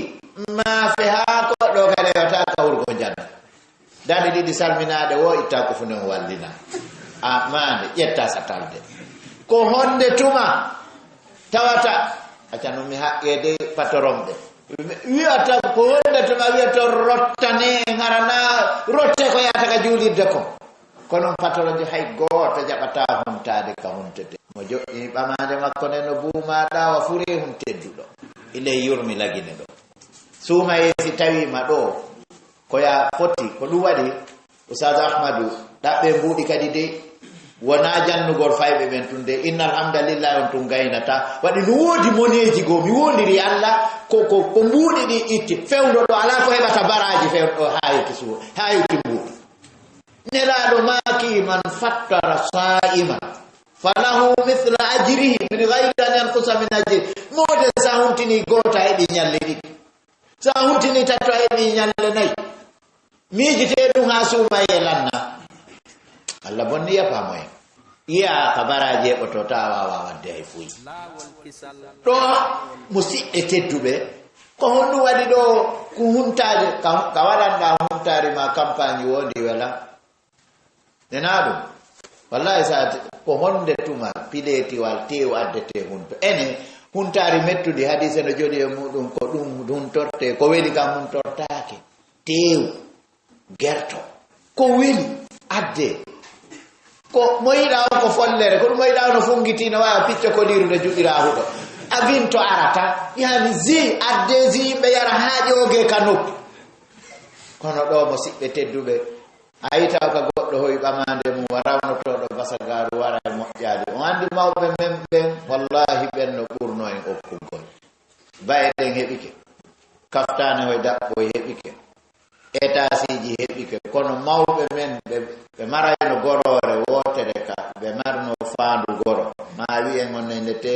maafe haa ko ɗo kadi rewata ka hurgo jannde. Daande ɗiɗi salminaade wo itta ko funen wallina. A maande, ƴetta satalde. Ko honde tuma tawata, acca no mi haqqeede patoron ɓe. Wiyata ko wonde to ma wiyata rottane, ngarana rotte ko yahata ka juulirde kon. Kono patorojo hay gooto jaɓata huntaade ka huntete. Mo joƴƴini ɓamaande makko nde no buuma ɗawa fure hun tedduɗo. Ilay yurmi lagine ɗo. Suuma yeesi tawiima ɗo. Ko ya foti, ko ɗum waɗi, Ustaz Ahmadu, ɗaɓɓe mbuuɗi kadi de, wonaa jannugol fayɓe ɓen tun de, inna alhamdulillah on tun gaynata. Waɗi no woodi moneeji goo, mi woondiri Allah, ko, ko, ko mbuuɗi ɗi itti. Fewndo ɗo, alaa ko heɓata baraaji fewndo ɗo, haa yewti suwo, haa yewti mbuuɗi. Nelaaɗo maaki, "Man fattara saa'iman, falahu mithla ajrihi, min ghayri an yanqusa min ajrihi." Mooden, sa huntini gooto, a heɓi ñalle ɗiɗi. Sa huntini tatto, a heɓi ñalle nayi. Miijitee ɗum haa suumayee lanna. Allah bonni yapaamoye. Yiya ka baraaji heɓoto, ta a waawa waɗde hay fuy. Ɗo musiɓɓe tedduɓe, ko honɗum waɗi ɗo? Ko huntaaji, ka, ka waɗanɗa huntaari ma kampaañi wondi wela? Nena ɗum. Wallahi, sa te-, ko honde tuma pileetiwal teew addete hunto? Ene, huntaari mettuɗi, hadiise no jooɗi e muɗum, ko ɗum huntorte, ko weli kam huntortaake. Teew, gerto, ko weli adde. Ko mo yiɗa on ko follere, ko ɗum mo yiɗa on no funngiti, no waawa picco ko liirude juɗira huɗo. A vinto arata, yani zi, adde zi, yimɓe yara haa ƴooge ka noppi. Kono ɗo, musiɓɓe tedduɓe, a yita ka goɗɗo hoyi ɓamaande mum, wa rawnotooɗo basagaaru, wara e moƴƴaali. On anndi mawɓe men ɓen, wallahi ɓen no ɓurno en okkugol. Baye ɗen heɓike, kaftaane hoye daɓɓoy heɓike, etaasiiji heɓike, kono mawɓe men ɓe, ɓe marayno goroore wootere ka, ɓe marno faandu goro. Ma wi'en honno e ndete,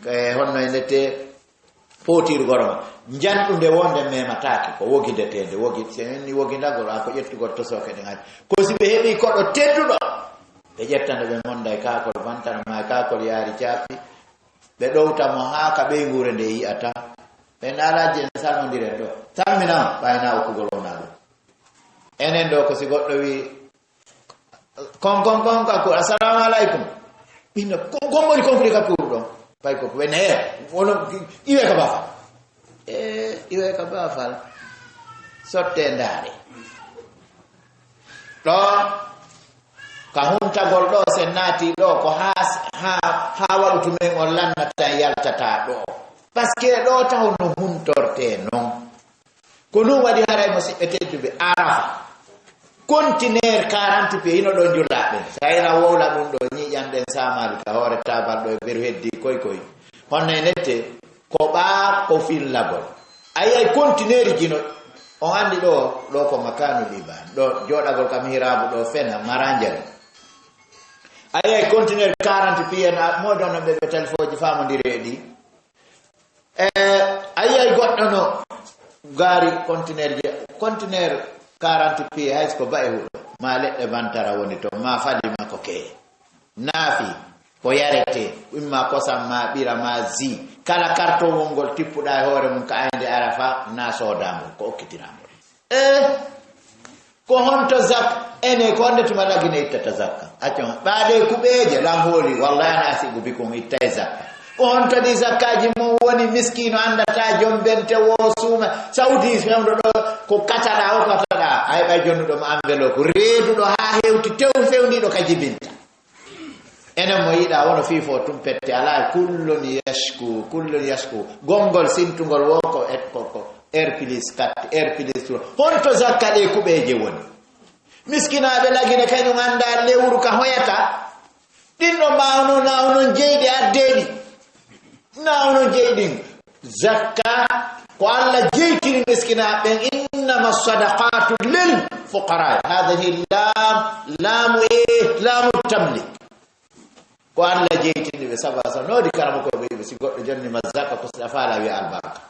e honno e ndete, Pootiiru goro ma. Njanɗunde wonde memataake, ko wogindeteende, wogi-, so en ni wogindagol, a ko ƴettugol tosooke ɗen haaji. Ko si ɓe heɓii koɗo tedduɗo, ɓe ƴetta nde ɓe monda e kaakol bantara ma e kaakol yaari caafi, ɓe ɗowta mo haa ka ɓeynguure nde yi'ata. Ɓe naalaaji en salmondiren ɗo. Salmina, ɓayna okkugol wona ɗum. Enen ɗo ko si goɗɗo wi, "Kon, kon, kon, ka kuur, assalamu alaikum." Ɓinna, "Kon, kon woni kon kuri ka kuur ɗon?" Pay ko, ko ɓen, "Eh, wono, iwe ka bafal." Eh, iwe ka bafal. Sotte ndaare. Ɗo, ka huntagol ɗo, sen naati ɗo, ko haa, haa, haa waɗu tumen on lannata yaltata ɗo. Parce que ɗo taw no huntorte non. Ko ɗum waɗi haray, musiɓɓe tedduɓe, Arafa, conteneur quarante pieds hino ɗon julla ɓen. Sa ina wowla ɗum ɗo, ñiiƴan ɗen saamaali ka hoore taabal ɗo e beru heddi koy koy. Honno e nette, ko ɓaa ko fillagol. A yiyay conteneur ji no, on anndi ɗo, ɗo ko makanu liban. Ɗo jooɗagol ka mihraabu ɗo fena, maranjal. A yiyay conteneur quarante pieds na, mo ɗon no ɓe, ɓe talifooji faamondiri e ɗi. E, a yiyay goɗɗo no gaari conteneur je, conteneur quarante pieds, hay so ko ba e huɗo, ma leɗɗe bantara woni toon, ma fali ma ko keye. Naafi, ko yarete, imma kosam ma ɓira ma zi. Kala kartowol ngol tippuɗa e hoore mum ka aynde Arafa, na soodangol, ko okkitiraangol. E, ko honto zak-, ene, ko honde tuma lagine ittata zakka? Accon, ɓaade kuɓeeje, lan hooli, wallahi ana asibu bikum ittay zakka. Ko honto ɗi zakkaaji mum woni? Miskiino anndata jombente wo suuma. Saudi fewndo ɗo, ko kataɗa, o kataɗa. Ay ɓay jonnuɗo mo enveloppe, reeduɗo haa hewti tew fewndiiɗo ka jibinta. Enen mo yiɗa wono fii fo tum pette alaa, kullun yashku, kullun yashku. Gonngol sintungol wo ko et-, ko, ko R plus quatre, R plus trois. Honto zakka ɗe kuɓeeje woni? Miskinaaɓe lagine kañum annda lewru ka hoyata. Ɗin ɗo mbawno na onon jeyɗi addeeɗi. Na onon jeyɗin. Zakka ko Allah jeytini miskinaaɓe ɓen. Innama sadaqatu lil fuqara. Hadhihi lam, lamu e, lamu tamlik. Ko Allah jeytini ɓe, saba, saba. Noodi karamokooɓe wiɓe, si goɗɗo jonni ma zakka, ko si a faala wiya albarka.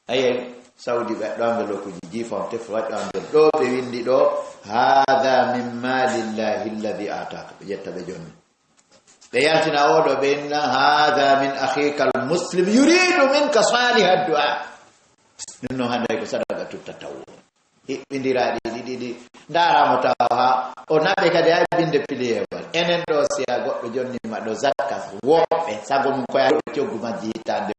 Ayen, Saudi ɓe ɗo ambe lokuji jifon tef waɗɗo ambe ɗo ɓe windi ɗo, "Hadha min malillahi alladhi ataka." Ɓe ƴetta ɓe jonni. Ɓe yaltina oɗo ɓe inna, "Hadha min akhika al-muslim yuridu minka salih ad-du'a." Ɗum noon hannde ko sadaqatu tatawwu. Hiɓɓindiraaɗi ɗiɗi ɗi ndaaramo tawa haa o naɓe kadi hay binde piliyewal. Enen ɗo si a goɗɗo jonnima ɗo zakka woɓɓe, sago mum ko yaade coggu majji hittande